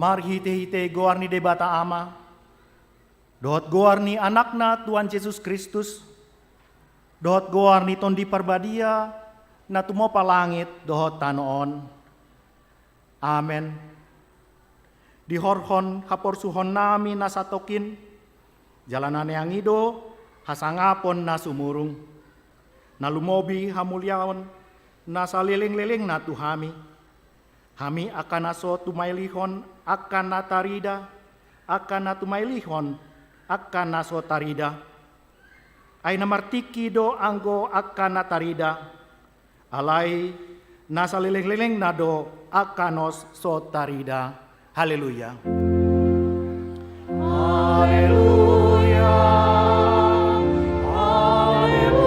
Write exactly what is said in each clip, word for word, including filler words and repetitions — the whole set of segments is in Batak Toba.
Marhite-hite goar ni Debata Ama, dohot goar ni Anakna Tuhan Jesus Kristus, dohot goar ni Tondi Parbadia, na tumopa langit dohot tano on. Amen. Dihorhon haporsuhonnami na satongkin, jala na neang i do hasangapon na sumurung, na lumobi hamuliaon na saleleng-lelengna tu hami. Hami angka na so tumailihon angka na tarida, angka na tumailihon angka na so tarida. Ai na martingki do anggo angka na tarida, alai na saleleng-lelengna do angka na so tarida. Haleluya. Haleluya. Haleluya.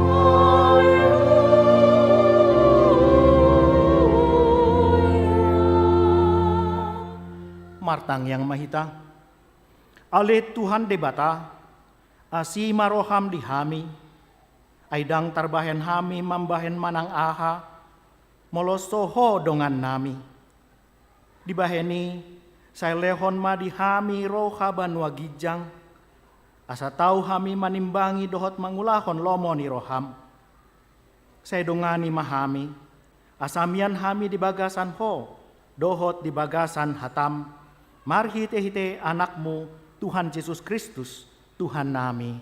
Haleluya. Martangiang ma hita. Ale Tuhan Debata, asi ma roham di hami, ai ndang tarbahen hami mambahen manang aha, molo so Ho dongannami. Dibahen i, sai lehon ma di hami roha banua ginjang, asa tau hami manimbangi dohot mangulahon lomo ni roham. Sai dongani ma hami, asa mian hami di bagasan Ho, dohot di bagasan hatam, marhite-hite Anakmu, Tuhan Jesus Kristus, Tuhannami.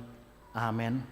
Amen.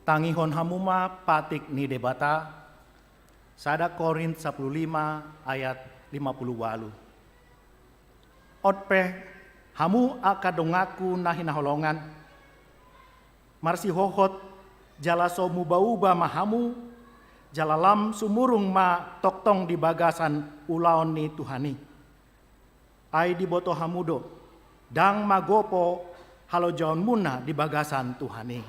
Tangihon hamu ma patik ni Debata, sada Korint sapuluh lima ayat lima puluh ualu. On pe, hamu angka donganku na hinaholongan, marsihohot jala so muba-uba ma hamu, jala lam sumurung ma tongtong di bagasan ulaon ni Tuhan i. Ai diboto hamu do, ndang magopo halojaonmuna di bagasan Tuhan i.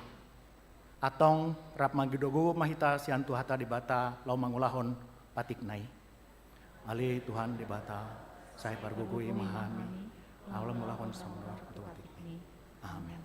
Antong rap mangido gogo ma hita sian Tuhanta Debata laho mangulahon patikna i. Ale Tuhan Debata, sai pargogoi ma hami, laho mangulahon samuar tu patikmi. Amen.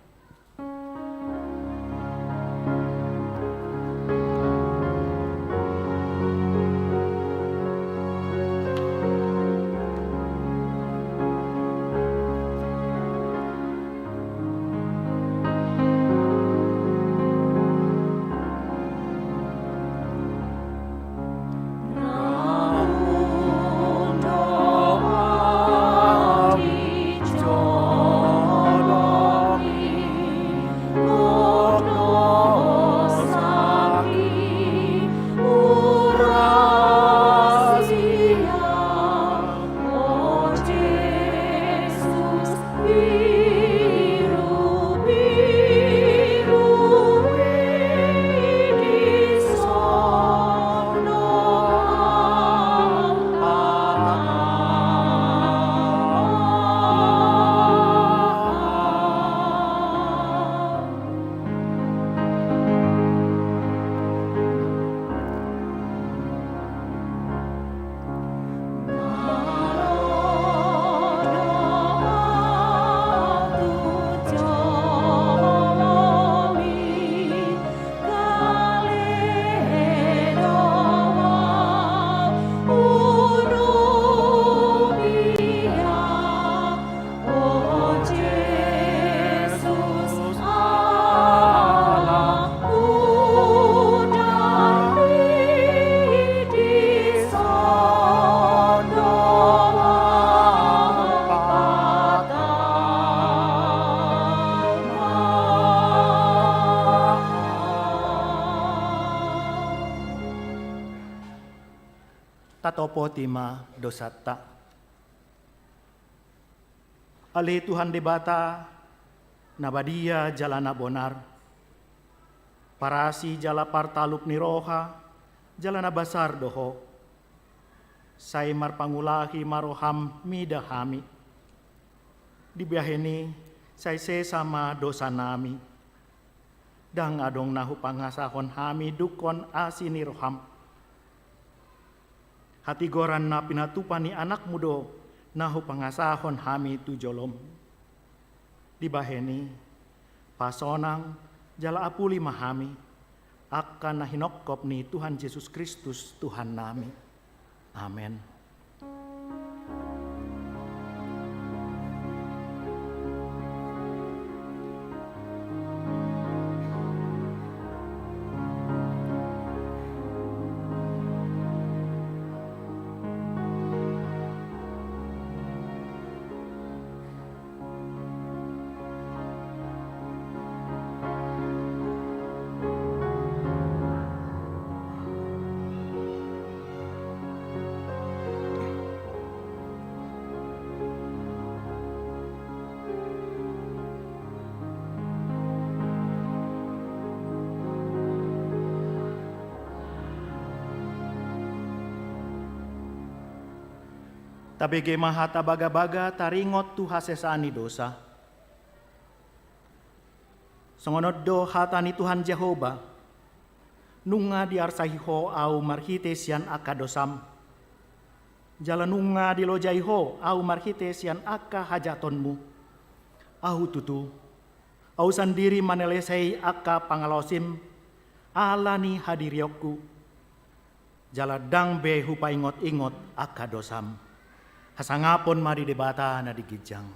Topoti ma dosanta. Ale Tuhan Debata, na badia jala na bonar, parasi jala partalup ni roha, jala na basar do Ho. Sai marpangulahi ma roham mida hami. Dibahen i, sai sesa ma dosanami. Ndang adong na hupangasahon hami dungkon asi ni roham. Hatigoran na pinatupa ni anakmu do na hupangasahon hami tu jolom. Dibahen i, pasonang jala apuli ma hami, angka na hinongkop ni Tuhan Jesus Kristus Tuhannami. Amen. Tabege ma hata bagabaga taringot tu hasesaan ni dosa. Songon on do hata ni Tuhan Jahowa: Nunga diarsahi ho ahu marhite sian angka dosam, jala nunga dilojai ho ahu marhite sian angka hajahatonmu. Ahu tutu, ahu sandiri manalehon angka pangalaosim ala ni hadirionku. Jala ndang be hupaingot-ingot angka dosam. Hasangapon ma di Debata na di ginjang.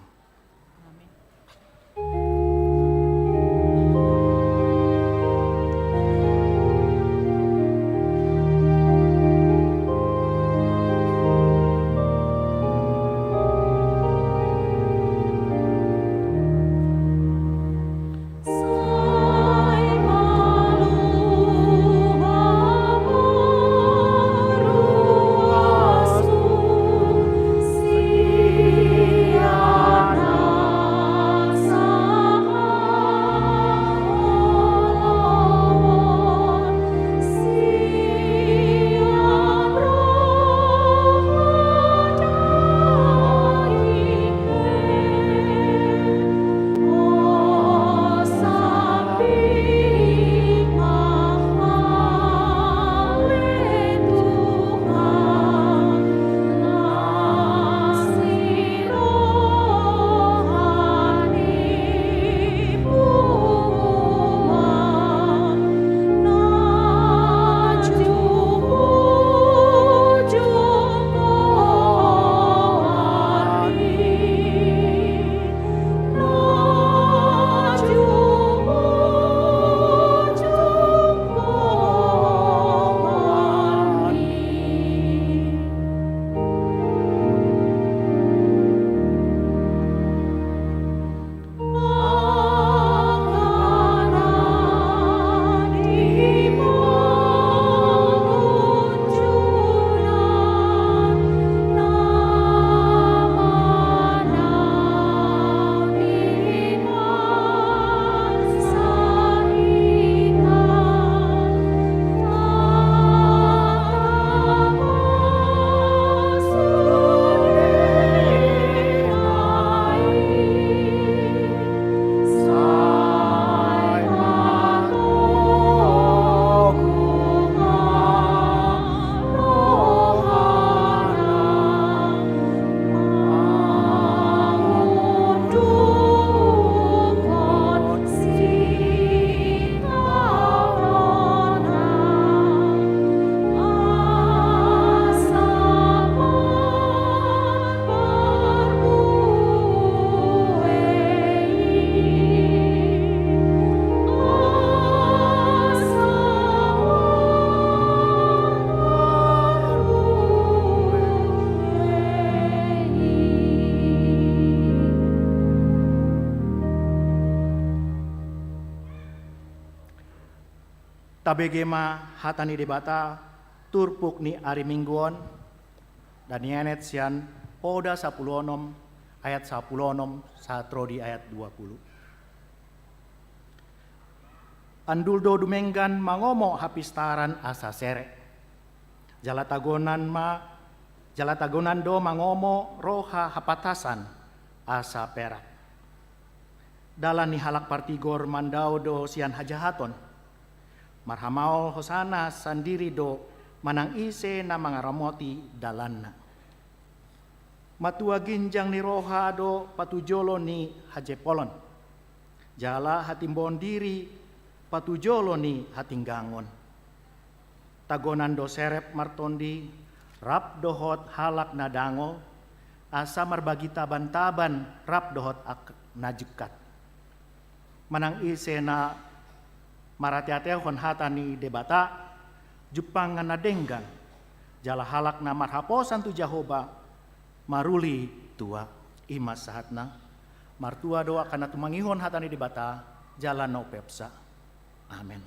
Tabege ma hata ni Debata, turpuk ni ari Minggu on, Tanianet sian Oda sampulu onom ayat sampulu onom sahat ro di ayat dua pulu. Andul do dumenggan mangomo hapistaran asa sere. Jala tagonan ma, jala tagonan do mangomo roha hapatasan asa perak. Dalan ni halak partigor mandao do sian hajahaton. Marhamaol hosana sandiri do manang ise na mangaramoti dalanna. Matua ginjang ni roha do patujolo ni hajepolon. Jala hatimboon diri patujolo ni hatinggangon. Tagonan do serep martondi rap dohot halak na dangol, asa marbagi taban-taban rap dohot angka na jingkat. Manang ise na marate-atehon hata ni Debata, jumpangan na denggan, jala halak na marhaposan tu Jahowa, maruli tua. I ma sahatna. Martua do angka na tumangihon hata ni Debata jala na umpeopsa. Amen.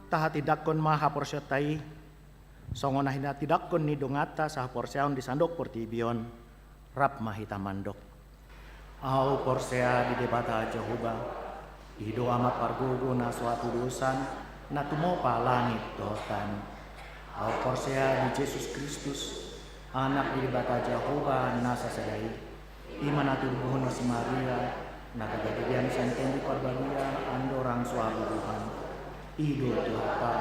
Tahatindangkon ma haporseaonta i. Songon na hinatindangkon ni donganta sahaporseaon di sandok portibi on, rap ma hita mandok. Ahu porsea di Debata Jahowa, i do Ama pargogo na so hatudosan, na tumopa langit dohot tano. Ahu porsea di Jesus Kristus, Anak ni Debata Jahowa na sasada i. I ma na tinodohon ni si Maria, na gabe didia sian Tondi Parbadia, andorang so habubuhan. I do Tuhanta,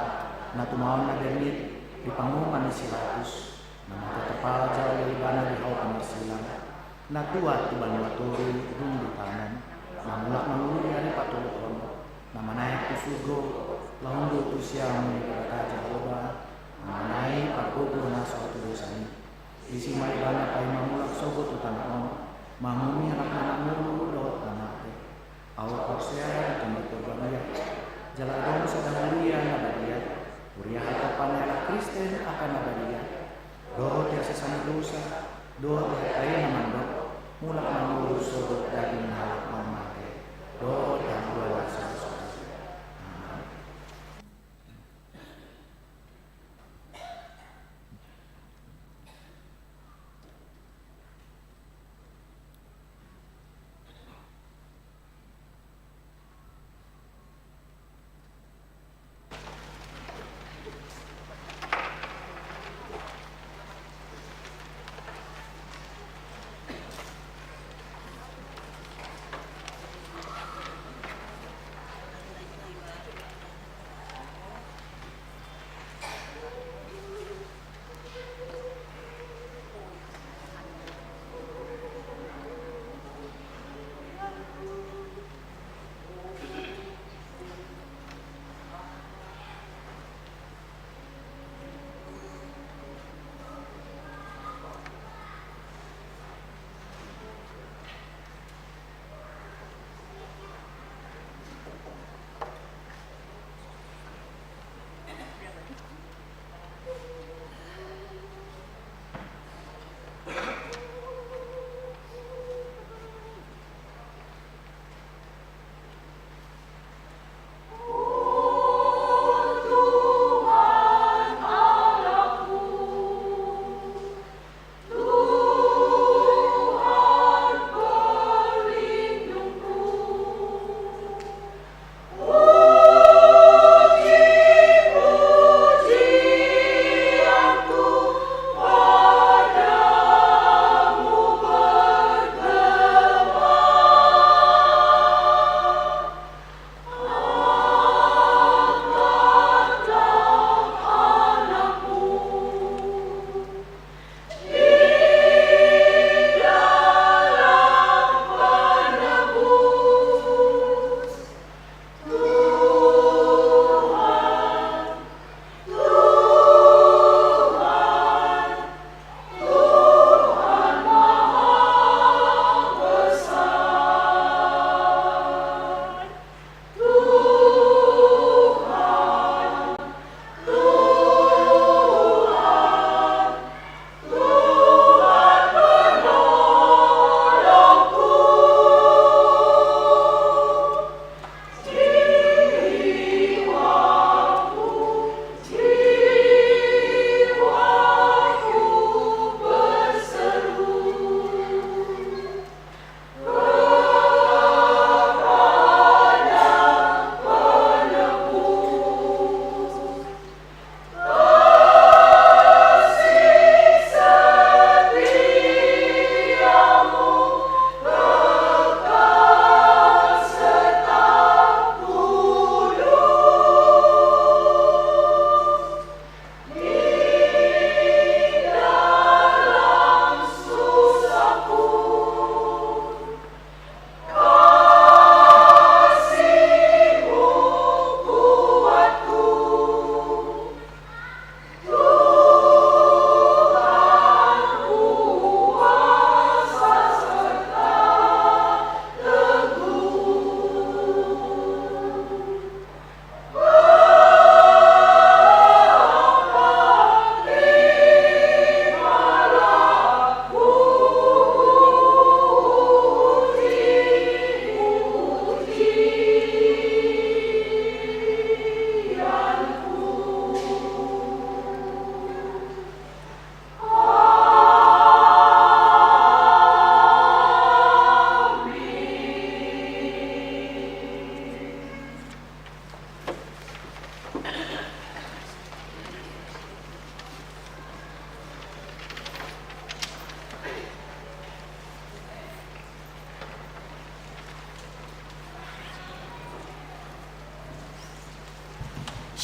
na tumaon na bernit di panguhuman ni si Pilatus, na martopal jala dioli Ibana di hau pinarsilang, na tuat tu banua toru dung ditanom, na mulak mangolu di ari patoluhon, na manaek tu surgo, laho do tu siamun ni Debata Jahowa, na mangalehon pargogo na so hatudosan i. Disi ma Ibana paima mulak sogot tu tano on, manguhumi halak na mangolu dohot na mate. Ahu porsea di Tondi Parbadia, jala adong sada huria na badia, huria hatopan ni halak Kristen angka na badia, dohot di hasesaan ni dosa, dohot di hata i na mandok, mulak mangolu sogot daging ni halak na mate, dohot di hangoluan na so ra sogot.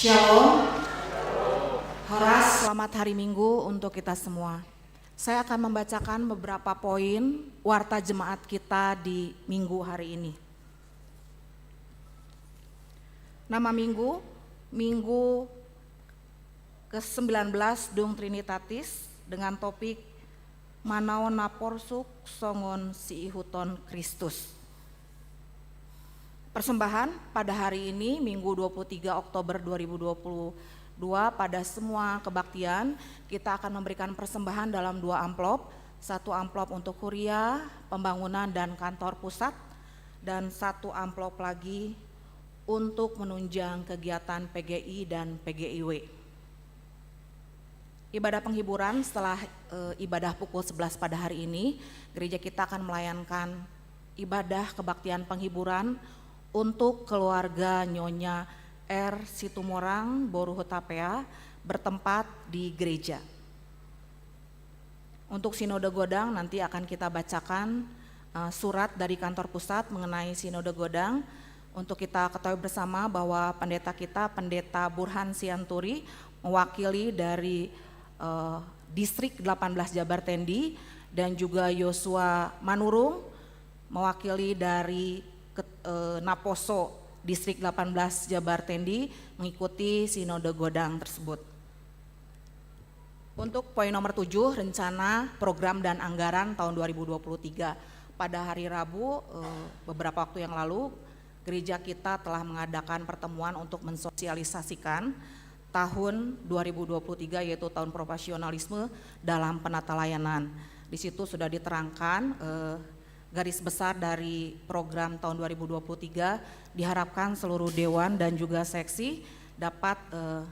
Shalom. Horas. Selamat hari Minggu untuk kita semua. Saya akan membacakan beberapa poin warta jemaat kita di minggu hari ini. Nama minggu, Minggu kesembilan belas Dung Trinitatis, dengan topik Manaon na porsuk songon siihuthon Kristus. Persembahan pada hari ini, Minggu dua puluh tiga Oktober dua ribu dua puluh dua, pada semua kebaktian, kita akan memberikan persembahan dalam dua amplop. Satu amplop untuk huria, pembangunan, dan kantor pusat, dan satu amplop lagi untuk menunjang kegiatan P G I dan P G I W. Ibadah penghiburan setelah, eh, ibadah pukul sebelas pada hari ini, gereja kita akan melayankan ibadah kebaktian penghiburan untuk keluarga Nyonya R Situmorang, Boru Hutapea, bertempat di gereja. Untuk Sinode Godang, nanti akan kita bacakan, eh, surat dari kantor pusat mengenai Sinode Godang. Untuk kita ketahui bersama bahwa pendeta kita, Pendeta Burhan Sianturi, mewakili dari, eh, Distrik delapan belas Jabar Tendi, dan juga Yosua Manurung, mewakili dari ket-, eh, Naposo Distrik delapan belas Jabar Tendi, mengikuti Sinode Godang tersebut. Untuk poin nomor tujuh, rencana program dan anggaran tahun dua ribu dua puluh tiga. Pada hari Rabu, eh, beberapa waktu yang lalu, gereja kita telah mengadakan pertemuan untuk mensosialisasikan tahun dua ribu dua puluh tiga, yaitu tahun profesionalisme dalam penata layanan. Di situ sudah diterangkan, eh, garis besar dari program tahun dua ribu dua puluh tiga, diharapkan seluruh dewan dan juga seksi dapat, eh,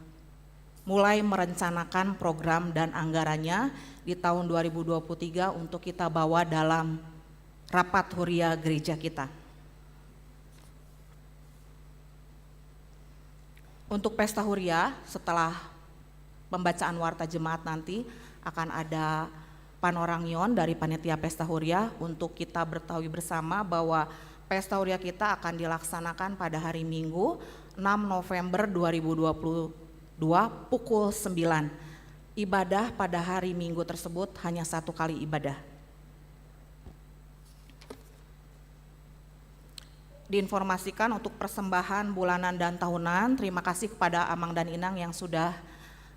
mulai merencanakan program dan anggarannya di tahun dua ribu dua puluh tiga untuk kita bawa dalam rapat huria gereja kita. Untuk pesta huria, setelah pembacaan warta jemaat nanti akan ada panorangion dari panitia pesta huria untuk kita bertahui bersama bahwa pesta huria kita akan dilaksanakan pada hari Minggu, enam November dua ribu dua puluh dua, pukul sembilan. Ibadah pada hari Minggu tersebut hanya satu kali ibadah. Diinformasikan untuk persembahan bulanan dan tahunan. Terima kasih kepada Amang dan Inang yang sudah,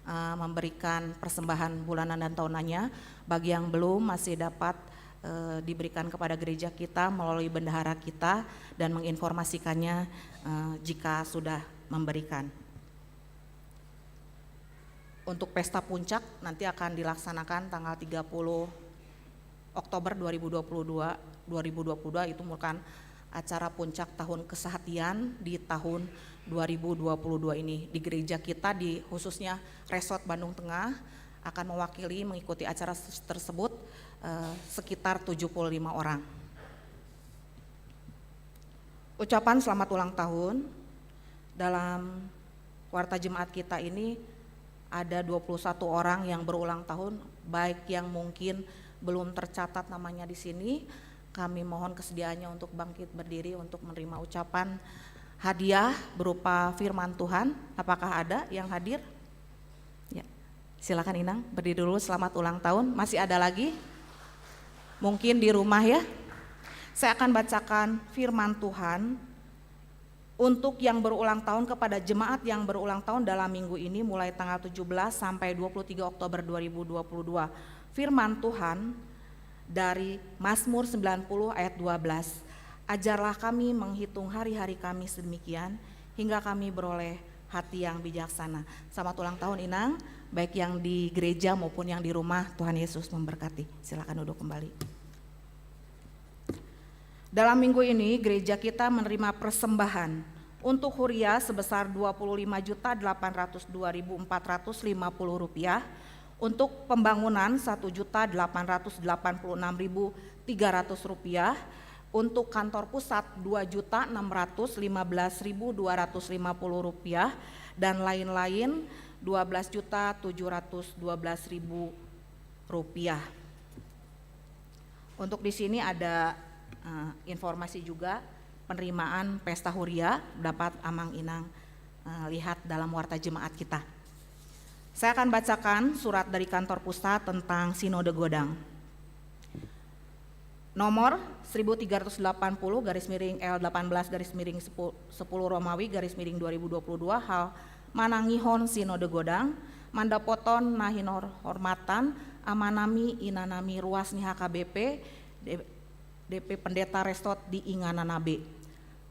eh, memberikan persembahan bulanan dan tahunannya. Bagi yang belum, masih dapat, eh, diberikan kepada gereja kita melalui bendahara kita dan menginformasikannya, eh, jika sudah memberikan. Untuk pesta puncak nanti akan dilaksanakan tanggal tiga puluh Oktober dua ribu dua puluh dua, dua ribu dua puluh dua, itu merupakan acara puncak tahun kesehatian di tahun dua ribu dua puluh dua ini. Di gereja kita, di khususnya Resort Bandung Tengah, akan mewakili mengikuti acara ses-, tersebut, eh, sekitar tujuh puluh lima orang. Ucapan selamat ulang tahun. Dalam warta jemaat kita ini ada dua puluh satu orang yang berulang tahun, baik yang mungkin belum tercatat namanya di sini, kami mohon kesediaannya untuk bangkit berdiri untuk menerima ucapan hadiah berupa firman Tuhan. Apakah ada yang hadir? Ya. Silakan Inang, berdiri dulu, selamat ulang tahun. Masih ada lagi? Mungkin di rumah ya. Saya akan bacakan firman Tuhan untuk yang berulang tahun, kepada jemaat yang berulang tahun dalam minggu ini, mulai tanggal tujuh belas sampai dua puluh tiga Oktober dua ribu dua puluh dua. Firman Tuhan dari Mazmur sembilan puluh ayat dua belas. Ajarlah kami menghitung hari-hari kami sedemikian, hingga kami beroleh hati yang bijaksana. Selamat ulang tahun, Inang, baik yang di gereja maupun yang di rumah. Tuhan Yesus memberkati. Silakan duduk kembali. Dalam minggu ini, gereja kita menerima persembahan untuk huria sebesar dua puluh lima juta delapan ratus dua ribu empat ratus lima puluh rupiah, untuk pembangunan satu juta delapan ratus delapan puluh enam ribu tiga ratus rupiah, untuk kantor pusat dua juta enam ratus lima belas ribu dua ratus lima puluh rupiah, dan lain-lain dua belas juta tujuh ratus dua belas ribu rupiah. Untuk di sini ada, eh, informasi juga penerimaan pesta huria, dapat Amang Inang eh, lihat dalam warta jemaat kita. Saya akan bacakan surat dari kantor pusat tentang Sinode Godang. Nomor seribu tiga ratus delapan puluh garis miring L delapan belas garis miring sepuluh Romawi garis miring dua ribu dua puluh dua, hal manangihon Sinode Godang, mandapothon na hinorhormatan amanami inanami ruas ni H K B P, D P Pendeta Resort di ingananna be.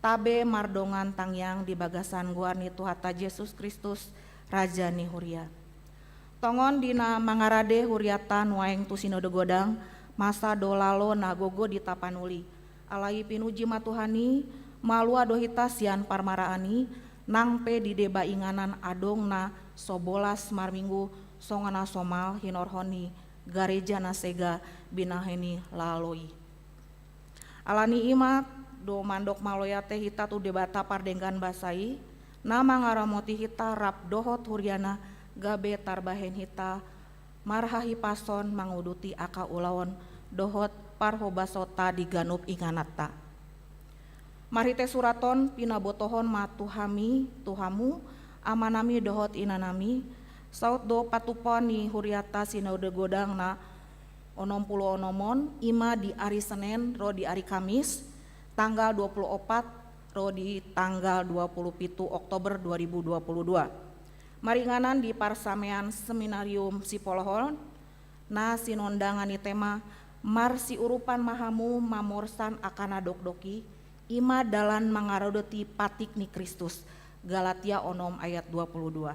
Tabe mardongan tangiang di bagasan goar ni Tuhanta Jesus Kristus, Raja ni huria. Tongon di na mangarade huriata nuaeng tu Sinode Godang, masa do lalo na gogo di tapanuli. Alai pinuji ma Tuhan i, malua do hita sian parmaraan i, nang pe di deba inganan adong na so bolas marminggu songon na somal hinorhon ni gareja na sega binahen i lalo i. Alani i ma do mandok mauliate hita tu Debata pardenggan basa i, na mangaramoti hita rap dohot huriana, gabe tarbahen hita marhahipason manguduti angka ulaon dohot parhobasonta di ganup ingananta. Marhite surat on pinabotohon ma tu hami, tu hamu, amanami dohot inanami, saut do patupaon ni huriata Sinode Godang na onom pulu onom on, i ma di ari Senen ro di ari Kamis, tanggal dua pulu opat ro di tanggal dua pulu pitu Oktober dua ribu dua puluh dua. Maringanan di parsamean Seminarium Sipolohon, na sinondangan ni tema, marsiurupan ma hamu mamorsan angka na dokdok i, i ma dalan mangaradoti patik ni Kristus, Galatia onom ayat dua pulu dua.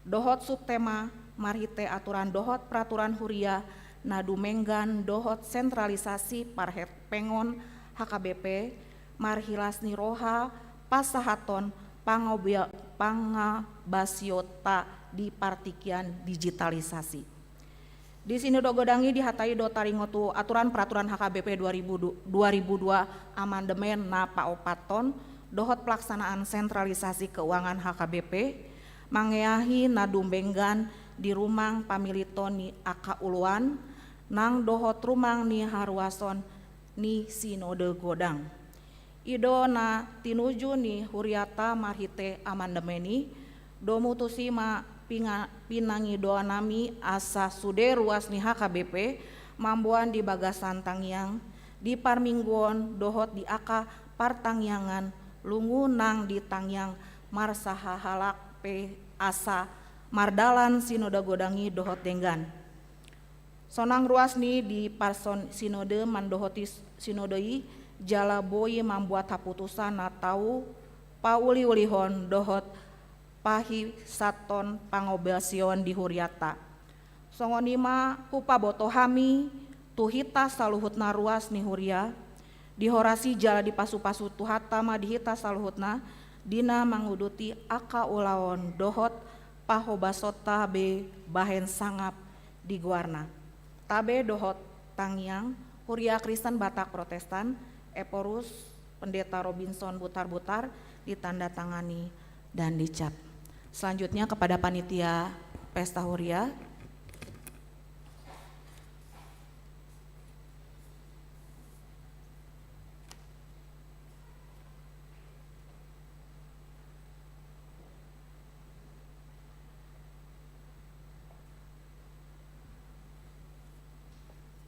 Dohot subtema, marhite aturan dohot peraturan huria na dumenggan dohot sentralisasi parhepengon H K B P, marhilas ni roha pasahathon pangobia-, pangabasionta di partingkian digitalisasi. Di Sinode Godang i dihatai do taringot tu aturan peraturan H K B P dua ribu du-, dua ribu dua amandemen na paopathon dohot pelaksanaan sentralisasi keuangan H K B P, mangeahi na dumenggan di rumang pamiliton ni angka uluan, nang dohot rumang ni haruason ni Sinode Godang. I do na tinuju ni huriata marhite amandemen i, domu tusi ma pinga-, pinangidoannami asa sude ruas ni H K B P mamboan di bagasan tangiang, di parmingguon dohot di angka partangiangan lungun nang di tangiang marsahahalak pe asa mardalan Sinode Godang i dohot denggan. Sonang ruas ni di parson-, sinode mandohoti s-, sinode i jala boi mambuat haputusan na tau pauliulihon dohot pahisathon pangobasion di huriata. Songon i ma hupaboto hami tu hita saluhutna ruas ni huria, dihorasi jala dipasupasu Tuhanta ma di hita saluhutna, di na manguduti angka ulaon dohot pahobasonta be bahen sangap di goarna. Tabe dohot tangiang, Huria Kristen Batak Protestan, Ephorus Pendeta Robinson Butarbutar, ditandatangani dan dicap. Selanjutnya kepada panitia pesta huria.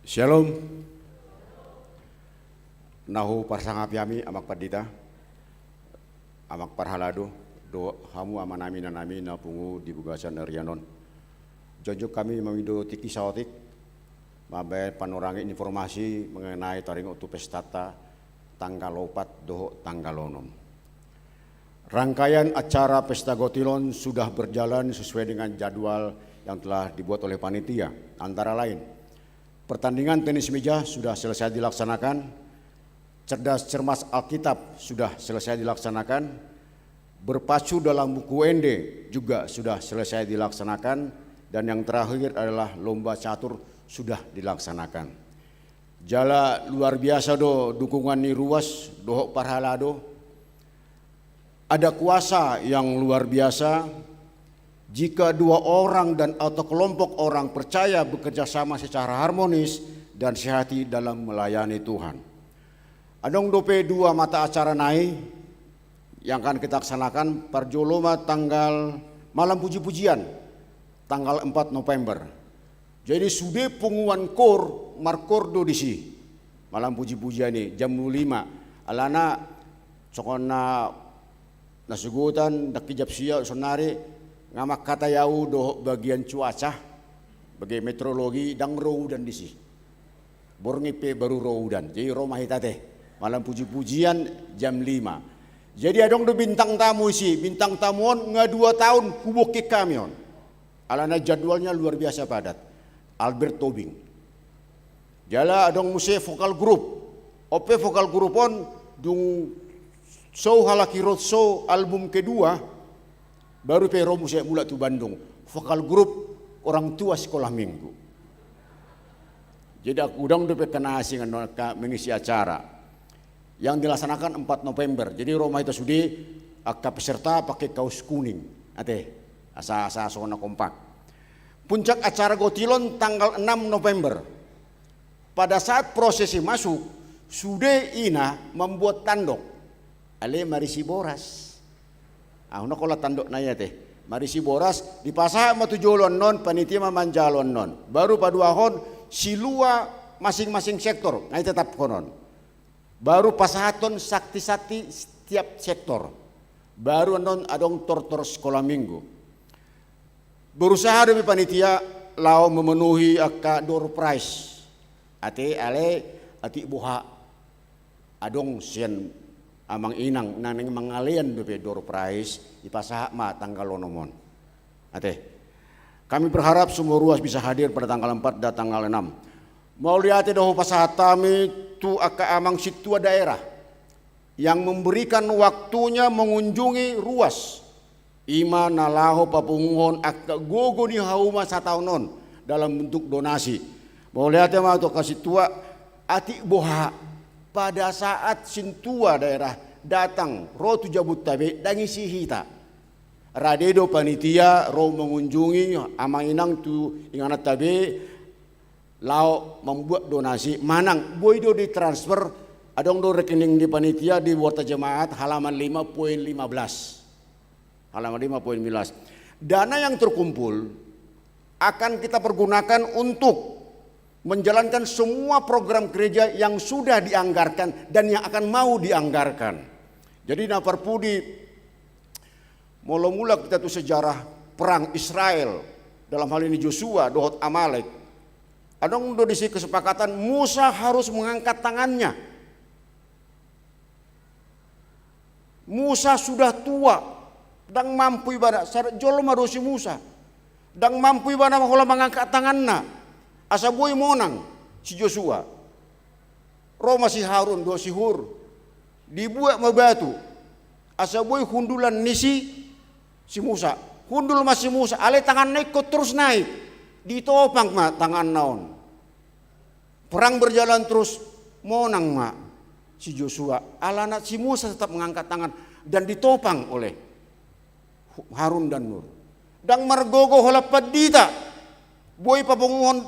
Syalom. Na huparsangapi hami, Amang Pandita, Amang Parhalado, dohot hamu amanami inanami na pungu di bagasan arian on. Jongjong hami mangido tingki saotik mambahen panorang informasi mengenai taringot tu pestanta tanggal opat dohot tanggal onom. Rangkaian acara pesta gotilon sudah berjalan sesuai dengan jadwal yang telah dibuat oleh panitia. Antara lain, pertandingan tenis meja sudah selesai dilaksanakan, cerdas cermat Alkitab sudah selesai dilaksanakan, berpacu dalam buku ende juga sudah selesai dilaksanakan, dan yang terakhir adalah lomba catur sudah dilaksanakan. Jala luar biasa do dukungan ni ruas dohot parhalado. Ada kuasa yang luar biasa jika dua orang dan atau kelompok orang percaya bekerja sama secara harmonis dan sehati dalam melayani Tuhan. Adong dope dua mata acara nai, yang akan kita laksanakan parjolo ma tanggal malam puji-pujian, tanggal empat November. Jadi sude punguan koor markoor do disi malam puji-pujian i jam lima. Alana songon na, na sogot an, ndang hijap sia sonari, nga mangkatai au dohot bagian cuaca, bagian meteorologi, ndang ro udan disi. Borngin pe baru ro udan. Jadi ro ma hita ate malam puji-pujian jam lima. Jadi adong do bintang tamu disi. Bintang tamu on nga dua taon hubungkon hami on. Alana jadwalnya luar biasa padat. Albert Tobing. Jala adong muse vokal grup. On pe vokal grup on dung show halak i roadshow album kedua, baru pe ro muse mulak tu Bandung. Vokal grup orang tua sekolah minggu. Jadi adong dope angka na asing annon angka mengisi acara yang dilaksanakan empat November. Jadi ro ma hita sude angka peserta pake kaos kuning. Ate, asa, asa songon na kompak. Puncak acara gotilon tanggal enam November. Pada saat prosesi masuk, sude ina membuat tandok. Ale marisi boras. Ah, unang holan tandok na i ate. Marisi boras, dipasahat ma tu jolo annon, panitia ma manjalo annon. Baru paduahon, silua masing-masing sektor, nga ditetapkon on. Baru pasahathon santi-santi setiap sektor. Baru annon adong tortor sekolah minggu. Berusaha dope panitia laho memenuhi angka door prize. Ate, ale atik boha adong sian amang inang na naeng mangalean dope door prize, dipasahat ma tanggal onom on. Ate. Kami berharap semua ruas bisa hadir pada tanggal empat dan tanggal enam. Mauliate do hupasahat hami tu angka amang sintua daerah yang memberikan waktunya mengunjungi ruas. I ma na laho papunguhon angka gogo ni hauma sataon on dalam bentuk donasi. Mauliate ma tu angka sintua, atik boha pada saat sintua daerah datang ro tu jabunta be, ndang isi hita. Rade do panitia ro mengunjungi amang inang tu ingananta be, laho membuat donasi, manang boi do ditransfer, adong do rekening ni panitia di Warta Jemaat halaman lima poin lima belas. Halaman lima poin lima belas. Dana yang terkumpul akan kita pergunakan untuk menjalankan semua program gereja yang sudah dianggarkan dan yang akan mau dianggarkan. Jadi na parpudi, molo mulak hita tu sejarah perang Israel, dalam hal ini Josua dohot Amalek, adong do disi kesepakatan Musa harus mengangkat tangannya. Musa sudah tua, ndang mampu ibana, sada jolma do si Musa. Ndang mampu ibana holan mangangkat tanganna asa boi monang si Josua. Ro ma si Harun dohot si Hur, dibuat ma batu asa boi hundulan ni si, si Musa. Hundul ma si Musa, alai tanganna ingkon torus naik, ditopang ma tanganna on. Perang berjalan terus, monang ma si Josua. Alana si Musa tetap mengangkat tangan dan ditopang oleh Harun dan Hur. Ndang margogo holan pandita boi papunguhon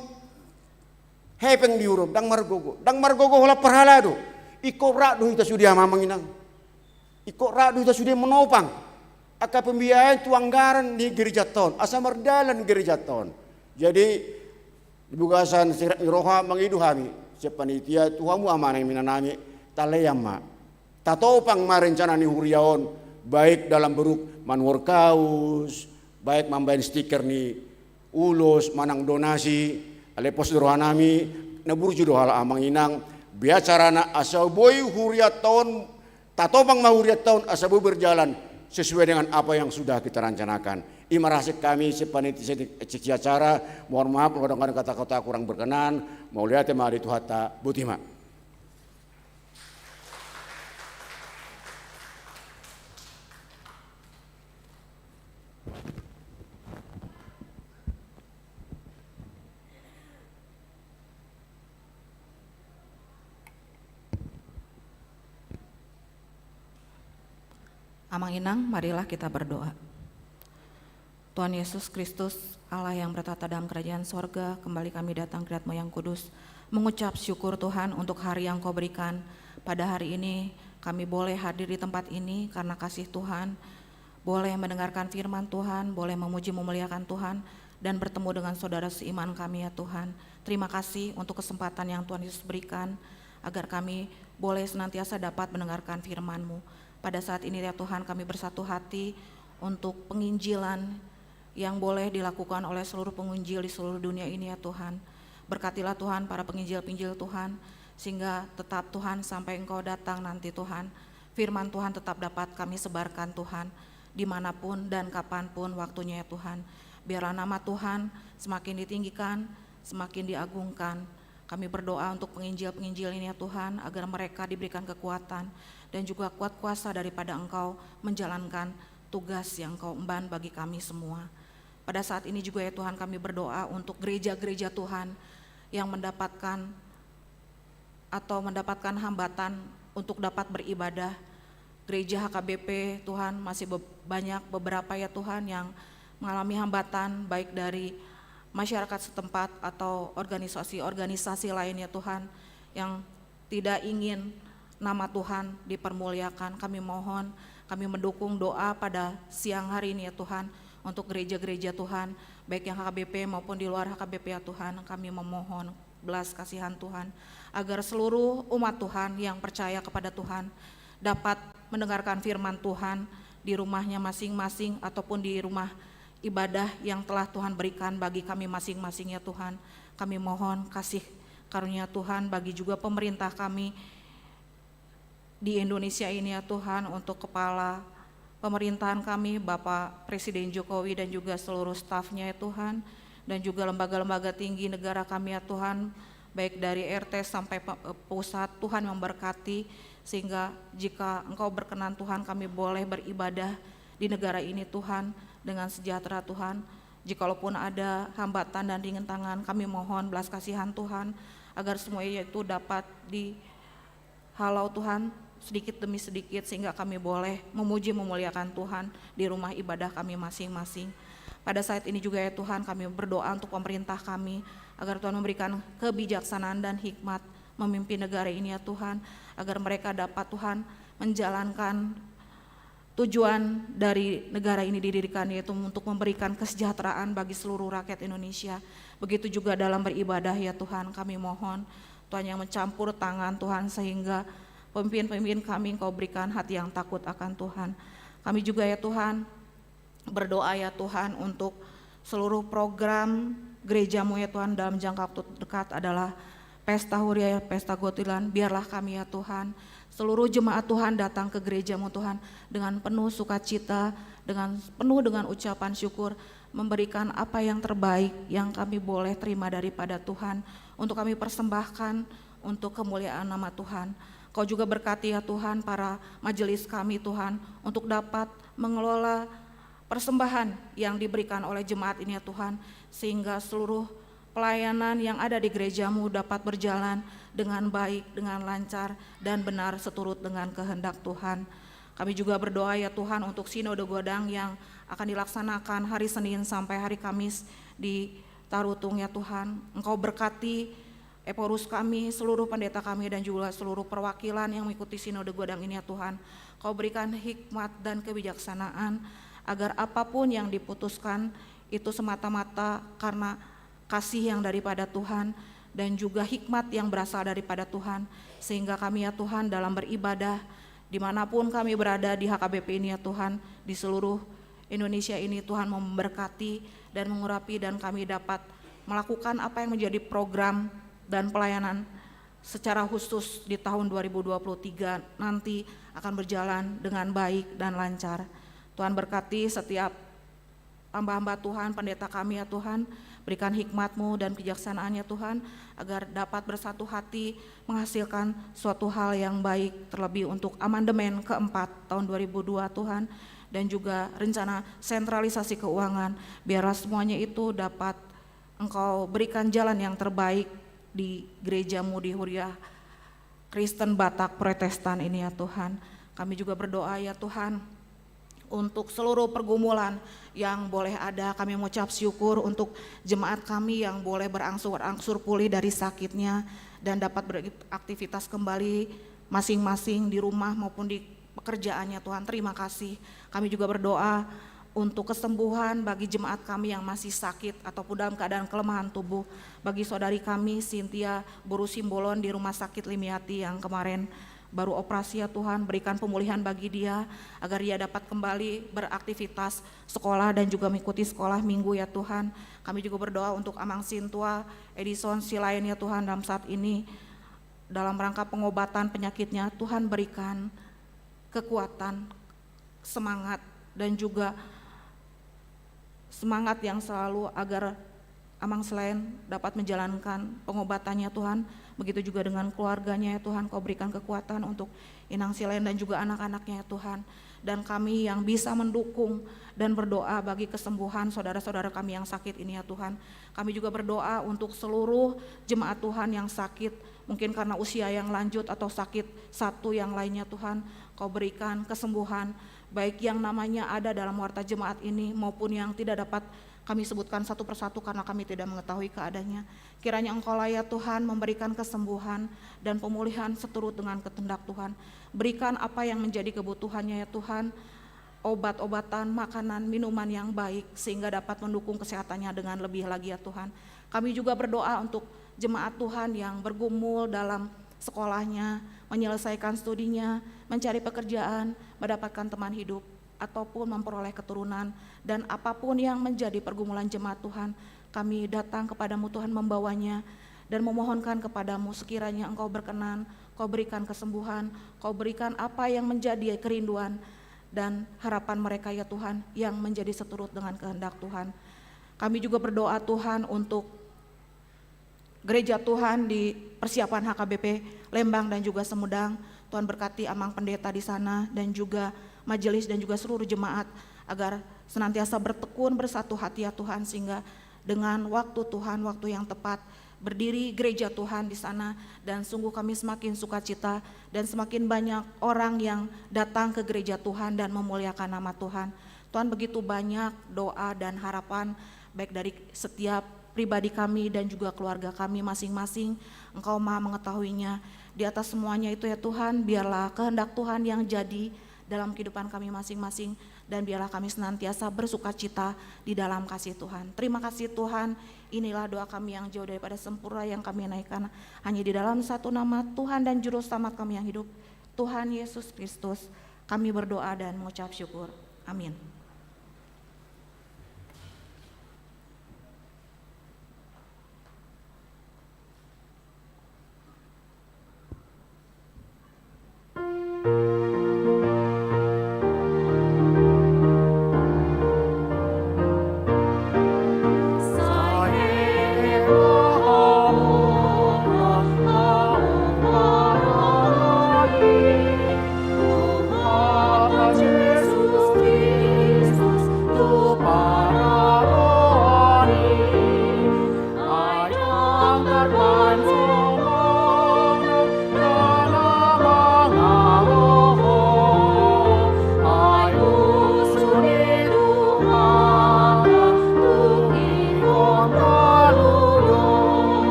hepeng di hurup, ndang margogo. Ndang margogo holan parhalado. Ingkon rap do hita sude, amang inang. Ingkon rap do hita sude menopang angka pembiayaan tu anggaran ni gerejanta on asa mardalan gerejanta on. Jadi di bagasan sirap ni roha mangido hami sian panitia tu hamu amang inang nami, talean ma. Tatopang ma rencana ni huria on, baik dalam bentuk manuhor kaos, baik mambahen stiker ni ulos manang donasi. Alai pos do roha nami, na burju do halak amang inang, bea carana asa boi hurianta on, tatopang ma hurianta on asa boi berjalan sesuai dengan apa yang sudah kita rencanakan. I ma rahasia hami sian panitia, seksi acara. Mohon maaf kalau ada kata-kata kurang berkenan. Mauliate ma di Tuhanta. Boti ma. Amang inang, marilah kita berdoa. Tuhan Yesus Kristus, Allah yang bertahta dalam kerajaan sorga, kembali kami datang ke hadirat-Mu yang kudus, mengucap syukur Tuhan untuk hari yang Kau berikan pada hari ini. Kami boleh hadir di tempat ini karena kasih Tuhan, boleh mendengarkan firman Tuhan, boleh memuji memuliakan Tuhan, dan bertemu dengan saudara seiman kami ya Tuhan. Terima kasih untuk kesempatan yang Tuhan Yesus berikan agar kami boleh senantiasa dapat mendengarkan firman-Mu. Pada saat ini ya Tuhan, kami bersatu hati untuk penginjilan yang boleh dilakukan oleh seluruh penginjil di seluruh dunia ini ya Tuhan. Berkatilah Tuhan para penginjil-penginjil Tuhan, sehingga tetap Tuhan sampai Engkau datang nanti Tuhan, firman Tuhan tetap dapat kami sebarkan Tuhan, dimanapun dan kapanpun waktunya ya Tuhan. Biarlah nama Tuhan semakin ditinggikan, semakin diagungkan. Kami berdoa untuk penginjil-penginjil ini ya Tuhan, agar mereka diberikan kekuatan dan juga kuat kuasa daripada Engkau menjalankan tugas yang Engkau emban bagi kami semua. Pada saat ini juga ya Tuhan, kami berdoa untuk gereja-gereja Tuhan yang mendapatkan atau mendapatkan hambatan untuk dapat beribadah. Gereja H K B P Tuhan masih be-, banyak beberapa ya Tuhan yang mengalami hambatan, baik dari masyarakat setempat atau organisasi-organisasi lain ya Tuhan, yang tidak ingin nama Tuhan dipermuliakan. Kami mohon, kami mendukung doa pada siang hari ini ya Tuhan, untuk gereja-gereja Tuhan, baik yang H K B P maupun di luar H K B P ya Tuhan. Kami memohon belas kasihan Tuhan, agar seluruh umat Tuhan yang percaya kepada Tuhan dapat mendengarkan firman Tuhan di rumahnya masing-masing ataupun di rumah ibadah yang telah Tuhan berikan bagi kami masing-masing ya Tuhan. Kami mohon kasih karunia Tuhan bagi juga pemerintah kami di Indonesia ini ya Tuhan, untuk kepala pemerintahan kami, Bapak Presiden Jokowi dan juga seluruh stafnya ya Tuhan, dan juga lembaga-lembaga tinggi negara kami ya Tuhan, baik dari R T sampai pe-, pusat, Tuhan memberkati, sehingga jika Engkau berkenan Tuhan, kami boleh beribadah di negara ini Tuhan, dengan sejahtera Tuhan. Jikalaupun ada hambatan dan rintangan, kami mohon belas kasihan Tuhan, agar semuanya itu dapat dihalau Tuhan, sedikit demi sedikit, sehingga kami boleh memuji memuliakan Tuhan di rumah ibadah kami masing-masing. Pada saat ini juga ya Tuhan, kami berdoa untuk pemerintah kami, agar Tuhan memberikan kebijaksanaan dan hikmat memimpin negara ini ya Tuhan, agar mereka dapat Tuhan menjalankan tujuan dari negara ini didirikan, yaitu untuk memberikan kesejahteraan bagi seluruh rakyat Indonesia. Begitu juga dalam beribadah ya Tuhan, kami mohon Tuhan yang mencampur tangan Tuhan, sehingga pemimpin-pemimpin kami Engkau berikan hati yang takut akan Tuhan. Kami juga ya Tuhan berdoa ya Tuhan untuk seluruh program gereja-Mu ya Tuhan dalam jangka waktu dekat adalah Pesta Huria, Pesta Gotilan. Biarlah kami ya Tuhan, seluruh jemaat Tuhan datang ke gereja-Mu Tuhan dengan penuh sukacita, dengan penuh dengan ucapan syukur, memberikan apa yang terbaik yang kami boleh terima daripada Tuhan, untuk kami persembahkan untuk kemuliaan nama Tuhan. Kau juga berkati ya Tuhan para majelis kami Tuhan, untuk dapat mengelola persembahan yang diberikan oleh jemaat ini ya Tuhan, sehingga seluruh pelayanan yang ada di gereja-Mu dapat berjalan dengan baik, dengan lancar, dan benar seturut dengan kehendak Tuhan. Kami juga berdoa ya Tuhan untuk Sinode Godang yang akan dilaksanakan hari Senin sampai hari Kamis di Tarutung ya Tuhan. Engkau berkati Ephorus kami, seluruh pendeta kami, dan juga seluruh perwakilan yang mengikuti Sinode Godang ini ya Tuhan. Kau berikan hikmat dan kebijaksanaan, agar apapun yang diputuskan itu semata-mata karena kasih yang daripada Tuhan dan juga hikmat yang berasal daripada Tuhan, sehingga kami ya Tuhan dalam beribadah dimanapun kami berada di H K B P ini ya Tuhan, di seluruh Indonesia ini Tuhan memberkati dan mengurapi, dan kami dapat melakukan apa yang menjadi program dan pelayanan secara khusus di tahun dua ribu dua puluh tiga nanti akan berjalan dengan baik dan lancar. Tuhan berkati setiap hamba-hamba Tuhan, pendeta kami ya Tuhan, berikan hikmat-Mu dan kebijaksanaan ya Tuhan, agar dapat bersatu hati menghasilkan suatu hal yang baik, terlebih untuk amandemen keempat tahun dua ribu dua Tuhan, dan juga rencana sentralisasi keuangan. Biarlah semuanya itu dapat Engkau berikan jalan yang terbaik di gereja-Mu di Huria Kristen Batak Protestan ini ya Tuhan. Kami juga berdoa ya Tuhan, untuk seluruh pergumulan yang boleh ada, kami mengucap syukur untuk jemaat kami yang boleh berangsur-angsur pulih dari sakitnya dan dapat beraktivitas kembali masing-masing di rumah maupun di pekerjaannya, Tuhan. Terima kasih. Kami juga berdoa untuk kesembuhan bagi jemaat kami yang masih sakit ataupun dalam keadaan kelemahan tubuh. Bagi saudari kami, Cynthia Boru Simbolon, di Rumah Sakit Limiati yang kemarin baru operasi, ya Tuhan, berikan pemulihan bagi dia, agar dia dapat kembali beraktivitas sekolah dan juga mengikuti sekolah minggu, ya Tuhan. Kami juga berdoa untuk Amang Sintua Edison Silaen, ya Tuhan, dalam saat ini dalam rangka pengobatan penyakitnya. Tuhan, berikan kekuatan, semangat, dan juga semangat yang selalu agar Amang Silaen dapat menjalankan pengobatannya, Tuhan. Begitu juga dengan keluarganya, ya Tuhan, Kau berikan kekuatan untuk Inang Silaen dan juga anak-anaknya, ya Tuhan. Dan kami yang bisa mendukung dan berdoa bagi kesembuhan saudara-saudara kami yang sakit ini, ya Tuhan. Kami juga berdoa untuk seluruh jemaat Tuhan yang sakit, mungkin karena usia yang lanjut atau sakit satu yang lainnya, Tuhan. Kau berikan kesembuhan, baik yang namanya ada dalam warta jemaat ini maupun yang tidak dapat kami sebutkan satu persatu karena kami tidak mengetahui keadaannya. Kiranya Engkaulah, ya Tuhan, memberikan kesembuhan dan pemulihan seturut dengan kehendak Tuhan. Berikan apa yang menjadi kebutuhannya, ya Tuhan, obat-obatan, makanan, minuman yang baik, sehingga dapat mendukung kesehatannya dengan lebih lagi, ya Tuhan. Kami juga berdoa untuk jemaat Tuhan yang bergumul dalam sekolahnya, menyelesaikan studinya, mencari pekerjaan, mendapatkan teman hidup, ataupun memperoleh keturunan, dan apapun yang menjadi pergumulan jemaat Tuhan, kami datang kepadamu, Tuhan, membawanya dan memohonkan kepadamu, sekiranya Engkau berkenan, Kau berikan kesembuhan, Kau berikan apa yang menjadi kerinduan dan harapan mereka, ya Tuhan, yang menjadi seturut dengan kehendak Tuhan. Kami juga berdoa, Tuhan, untuk gereja Tuhan di persiapan H K B P Lembang dan juga Sumedang. Tuhan, berkati Amang Pendeta di sana dan juga majelis dan juga seluruh jemaat, agar senantiasa bertekun, bersatu hati, ya Tuhan, sehingga dengan waktu Tuhan, waktu yang tepat, berdiri gereja Tuhan di sana, dan sungguh kami semakin sukacita dan semakin banyak orang yang datang ke gereja Tuhan dan memuliakan nama Tuhan. Tuhan, begitu banyak doa dan harapan, baik dari setiap pribadi kami dan juga keluarga kami masing-masing. Engkau Maha mengetahuinya. Di atas semuanya itu, ya Tuhan, biarlah kehendak Tuhan yang jadi dalam kehidupan kami masing-masing, dan biarlah kami senantiasa bersukacita di dalam kasih Tuhan. Terima kasih, Tuhan, inilah doa kami yang jauh daripada sempurna yang kami naikkan hanya di dalam satu nama, Tuhan dan Juru Selamat kami yang hidup, Tuhan Yesus Kristus. Kami berdoa dan mengucap syukur. Amin.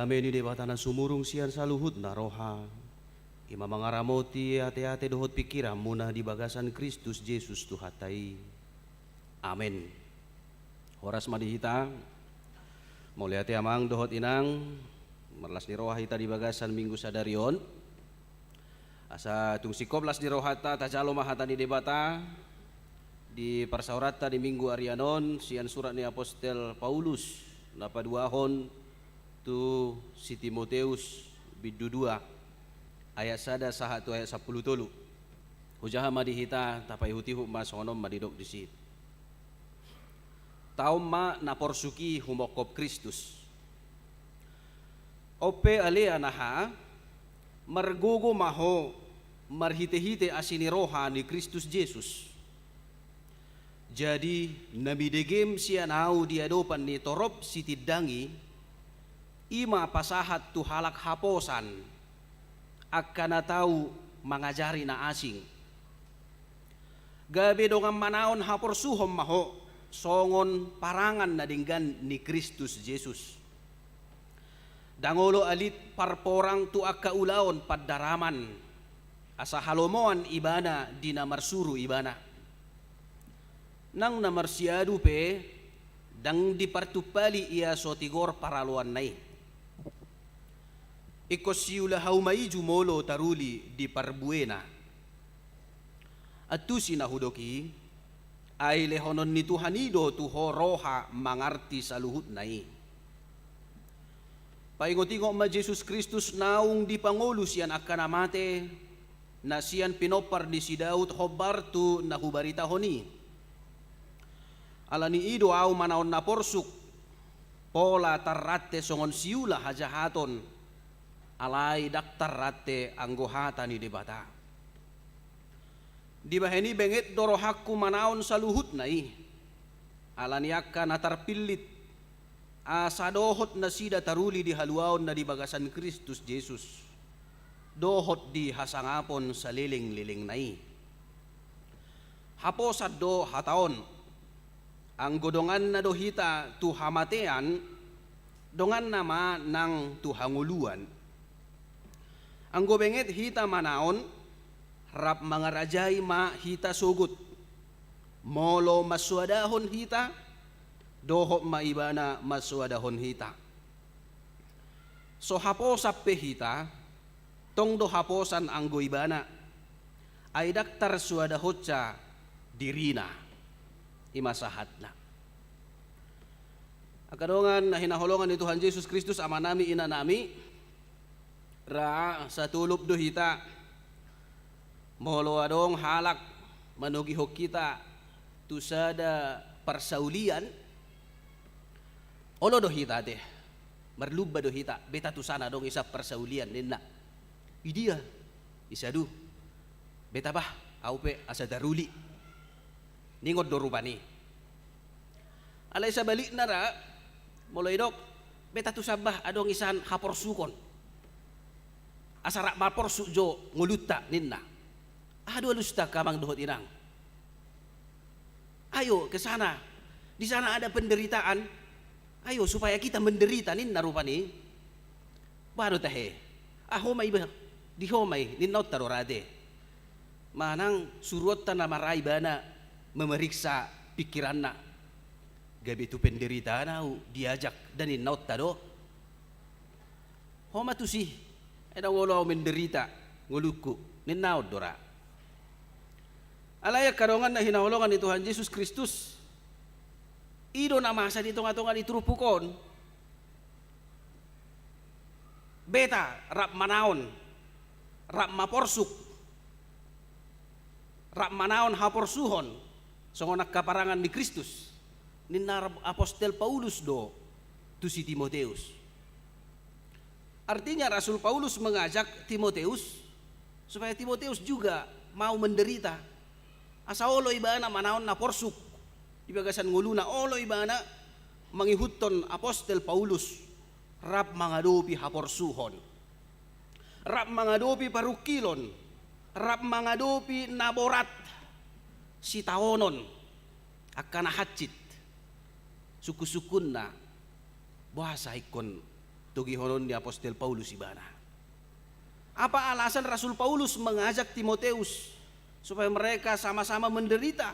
Dame ni Debata na sumurung sian saluhutna roha, i ma mangaramoti ateate dohot pingkiranmuna di bagasan Kristus Jesus Tuhanta i. Amen. Horas ma di hita. Mauliate amang dohot inang, marlas ni roha hita di bagasan minggu sadari on. Asa tung singkop las ni rohanta, tajalo ma hata ni Debata di parsaoranta di minggu arian on sian surat ni apostel Paulus na paduahon tu si Timoteus bindu dua. ayat sada sahat tu ayat sampulu tolu. Hujaha ma di hita, tapaihutihut ma songon on ma didok disi. Taon ma na porsuk i humongkop Kristus. On pe ale anaha, margogo ma ho marhitehite asi ni roha ni Kristus Jesus. Jadi, na midegem sian ahu di adopan ni torop sitindang i, i ma pasahat tu halak haposan, angka na tau mangajari na asing. Gabe dongan manaon haporsuhon ma ho, songon parangan na denggan ni Kristus Jesus. Ndang olo alit parporang tu angka ulaon pandaraman, asa halomoan ibana di na marsuru ibana. Nang na marsiadu pe, ndang dipartumpali ia so tigor paraloanna i. Ingkon siula hauma i jumolo taruli di parbuena. Antusi na hudok i, ai lehonon ni Tuhan i do tu ho roha mangarti saluhutna i. Paingotingot ma Jesus Kristus naung dipangolu sian angka na mate, na sian pinompar ni si Daud hombar tu na hubaritahon i. Ala ni i do ahu manaon na porsuk, pola tarrante songon siula hajahaton, alai ndang tarrante anggo hata ni Debata. Dibahen i benget do rohangku manaon saluhutna i, ala ni angka na tarpillit, asa dohot nasida taruli di haluaon na di bagasan Kristus Jesus, dohot di hasangapon salelenglelengna i. Haposan do hata on. Anggo donganna do hita tu hamatean, donganna ma nang tu hangoluan. Anggo benget hita manaon, rap mangarajai ma hita sogot. Molo mansoadahon hita, dohot ma ibana mansoadahon hita. So haposan pe hita, tong do haposan anggo ibana, ai ndang tarsoadahonsa dirina. I ma sahatna. Angka dongan na hinaholongan ni Tuhan Jesus Kristus, amanami, inanami, ra satolop do hita. Molo adong halak manogihon hita tu sada parsaulian, olo do hita ate, marlumba do hita, beta tu sana adong isa parsaulian ninna. Idia, isa do. Beta bah, ahu pe asa taruli. Ningon do rupani. Alai sabalikna ra, molo idok, beta tu sana bah adong isan haporsukon. Asa rap maporsuk jo ngolunta ninna. Aha do alusta angka amang dohot inang? Ayo ke sana, di sana ada penderitaan. Ayo supaya kita menderita ninna rupani. Bah do tahe. Ah, ho ma iba, di ho ma i ninna on ta do ra ate. Manang suruonta na mara ibana memeriksa pikiranna. Gabe tu penderitaan ahu diajak da ninna on ta do. Ho ma tusi, ai ndang olo ahu menderita ngolungku ninna on do ra. Alai angka dongan na hinaholongan ni Tuhan Jesus Kristus, i do na masa di tongatonga ni turpuk on. Beta rap manaon, rap maporsuk, rap manaon haporsuhon songon angka parangan ni Kristus, ninna apostel Paulus do tu si Timoteus. Artinya Rasul Paulus mengajak Timoteus supaya Timoteus juga mau menderita. Asa olo ibana manaon na porsuk di bagasan ngoluna, olo ibana mangihuthon apostel Paulus rap mangadopi haporsuhon, rap mangadopi parungkilon, rap mangadopi na borat, sitaonon, angka na hansit. Sungkunsungkunna, boasa ingkon togihonon ni apostel Paulus ibana? Apa alasan Rasul Paulus mengajak Timoteus supaya mereka sama-sama menderita,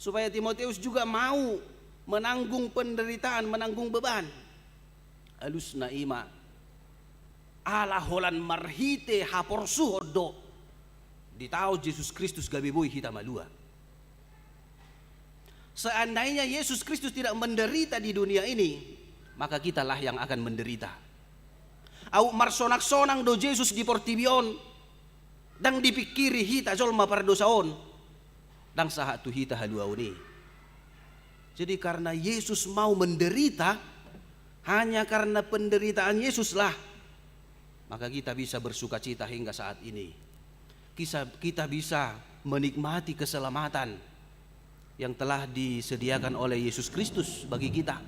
supaya Timoteus juga mau menanggung penderitaan, menanggung beban? Alusna i ma, ala holan marhite haporsuhon do ditaon Jesus Kristus gabe boi hita malua. Seandainya Yesus Kristus tidak menderita di dunia ini, maka kitalah yang akan menderita. Aut marsonangsonang do Jesus di portibi on, Ndang dipingkiri hita jolma pardosa on, ndang sahat tu hita haluaon i. Jadi karena Yesus mau menderita, hanya karena penderitaan Yesuslah, maka kita bisa bersukacita hingga saat ini. Kisa-, kita bisa menikmati keselamatan yang telah disediakan oleh Yesus Kristus bagi kita.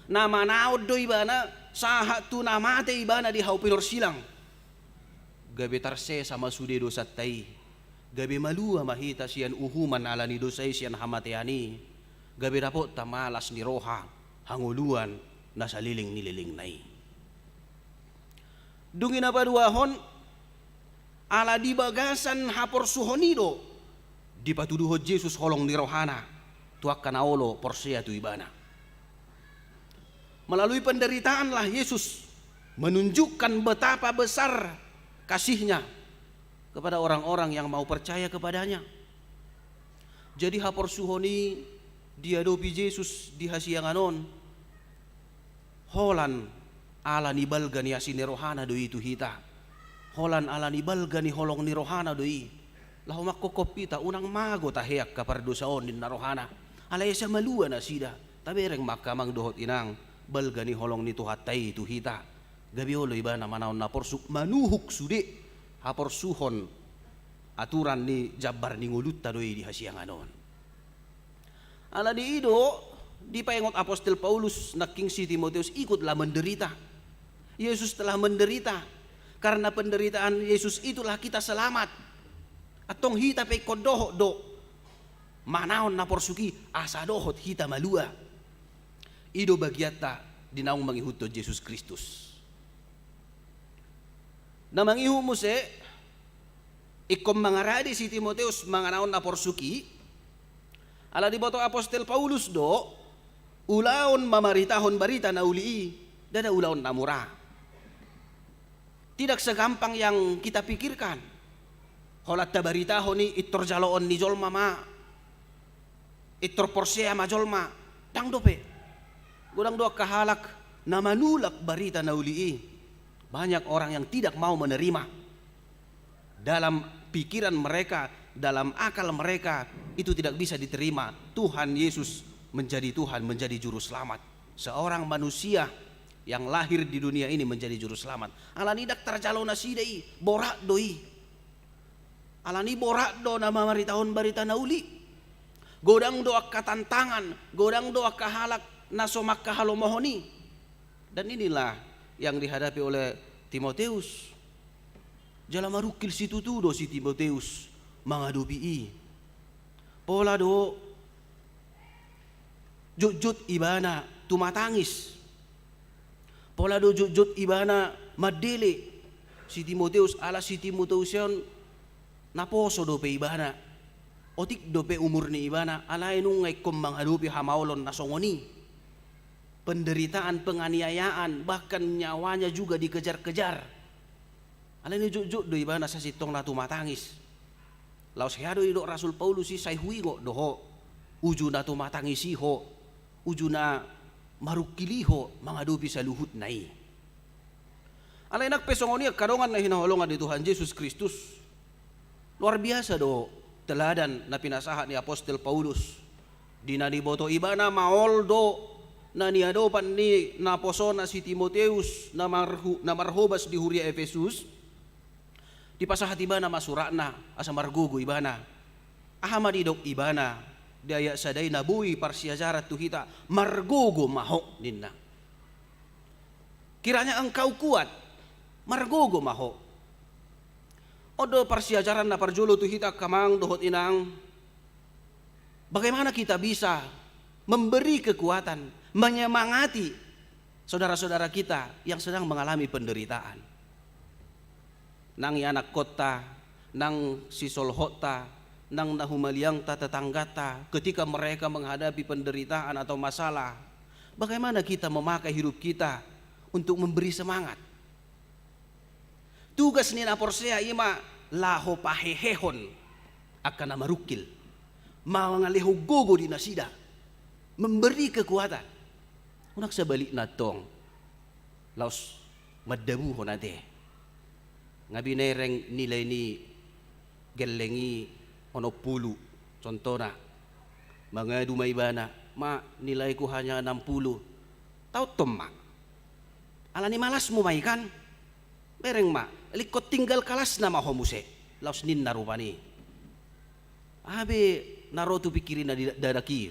Na manaon do ibana, sahat tu na mate ibana di hau pinarsilang. Gabe tarsesa ma sude dosanta i. Gabe malua ma hita sian uhuman ala ni dosa i, sian hamatean i. Gabe dapotta ma las ni roha, hangoluan na saleleng ni lelengna i. Dung i na paduahon, ala di bagasan haporsuhon i do dipatuduhon Jesus holong ni rohana tu angka na olo porsea tu ibana. Melalui penderitaanlah Yesus menunjukkan betapa besar kasihnya kepada orang-orang yang mau percaya kepadanya. Jadi haporsuhon i diadopi Jesus di hasiangan on, holan ala ni balga ni asi ni rohana do i tu hita. Holan ala ni balga ni holong ni rohana do i. Laho mangkophop hita, unang mago tahe angka pardosa on, ninna rohana. Alai asa malua nasida. Tabereng ma angka amang dohot inang, balga ni holong ni Tuhanta i tu hita. Gabe olo ibana manaon na porsuk, manuhuk sude haporsuhon aturan ni jambar ni ngolunta do i di hasiangan on. Ala ni i do dipaingot apostel Paulus nangkin si Timoteus, ikutlah menderita. Yesus telah menderita. Karena penderitaan Yesus itulah kita selamat. Antong hita pe ingkon dohot do manaon na porsuk i asa dohot hita malua. I do bagianta di naung mangihuthon Jesus Kristus. Na mangihut muse, ingkon mangarade si Timoteus manaon na porsuk i, ala diboto apostel Paulus do, ulaon mamaritahon barita na uli i, ndada ulaon na mura. Tidak segampang yang kita pikirkan. Holan tabaritahon i, pintor jaloon ni jolma ma, pintor porsea ma jolma. Ndang dope. Godang do angka halak na manulak barita na uli i. Banyak orang yang tidak mau menerima. Dalam pikiran mereka, dalam akal mereka, itu tidak bisa diterima Tuhan Yesus menjadi Tuhan, menjadi Juru Selamat. Seorang manusia yang lahir di dunia ini menjadi Juru Selamat. Ala ni i ndang tarjalo nasida i, borat do i. Ala ni i borat do na mamaritahon barita na uli. Godang do angka tantangan, godang do angka halak na so mangkahalomohon i. Dan inilah yang dihadapi oleh Timoteus. Jala marungkil situtu do si Timoteus mangadopi i. Pola do jotjot ibana tumatangis. Pola do jotjot ibana mandele si Timoteus, ala si Timoteus on naposo dope ibana. Otik dope umur ni ibana, alai nunga ingkon mangadopi hamaolon na songon i. Penderitaan, penganiayaan, bahkan nyawanya juga dikejar-kejar. Alai na jotjot do ibana sasintongna tumatangis. Laos hea do didok Rasul Paulus i, sai huingot do ho uju na tumatangis i ho, uju na marungkil i ho mangadopi saluhutna i. Alai nang pe songon i angka dongan na hinaholongan ni Tuhan Jesus Kristus, luar biasa do teladan na pinasahat ni apostel Paulus. Di na diboto ibana maol do na niadopan ni naposona si Timoteus na marhu-, na marhobas di huria Efesus. Dipasahat ibana ma suratna asa margogo ibana. Aha ma didok ibana di ayat sada i na boi parsiajaran tu hita, margogo ma ho ninna. Kiranya engkau kuat, margogo ma ho. On do parsiajaran na parjolo tu hita angka amang dohot inang. Bagaimana kita bisa memberi kekuatan, menyemangati saudara-saudara kita yang sedang mengalami penderitaan? Nang ianakkonta, nang sisolhotta, nang na humaliangta, tetanggata, ketika mereka menghadapi penderitaan atau masalah, bagaimana kita memakai hidup kita untuk memberi semangat? Tugas ni na porsea i ma laho pahehehon angka na marungkil, mangalehon gogo di nasida, memberi kekuatan. Unang sabalikna antong, laos mandabuhon ate. Nga binereng nilai ni gelleng i onom pulu, contohna. Mangadu ma ibana, "Ma, nilaiku hanya enam puluh." "Taothon ma. Alani malasmu ma i kan. Bereng ma, lingkot tinggal kalasna ma ho muse," laos ninna rupani. Aha be na ro tu pingkirinna di dakdanak i?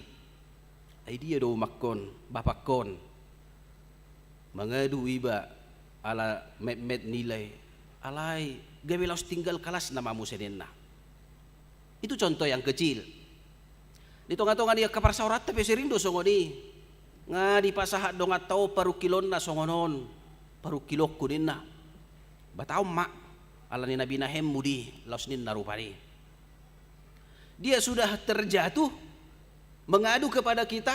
Ai dia do umangkon, bapangkon? Mangadu iba ala metmet nilai, alai gabe laos tinggal kalasna ma muse ninna. Itu contoh yang kecil. Di tongatonga ni angka parsaoranta pe sering do songon i. Nga dipasahat donganta on parungkilonna songon on, parungkilonku ninna. Ba taon ma, alani na binahenmu di, laos ninna rupani. Dia sudah terjatuh, mengadu kepada kita,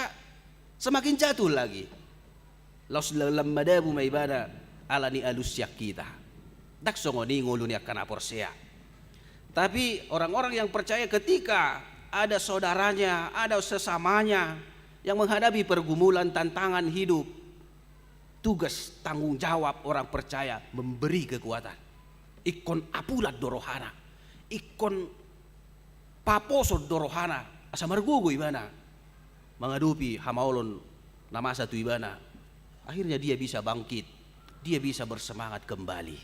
semakin jatuh lagi. Laos lam madabu ma ibana alani alus sian hita. Ndang songon i ngolu ni angka na porsea. Tapi orang-orang yang percaya, ketika ada saudaranya, ada sesamanya yang menghadapi pergumulan, tantangan hidup, tugas, tanggung jawab orang percaya memberi kekuatan. Ingkon apulan do rohana, ingkon paposon do rohana, asa margogo ibana mangadopi hamaolon na masa tu ibana. Akhirnya dia bisa bangkit, dia bisa bersemangat kembali.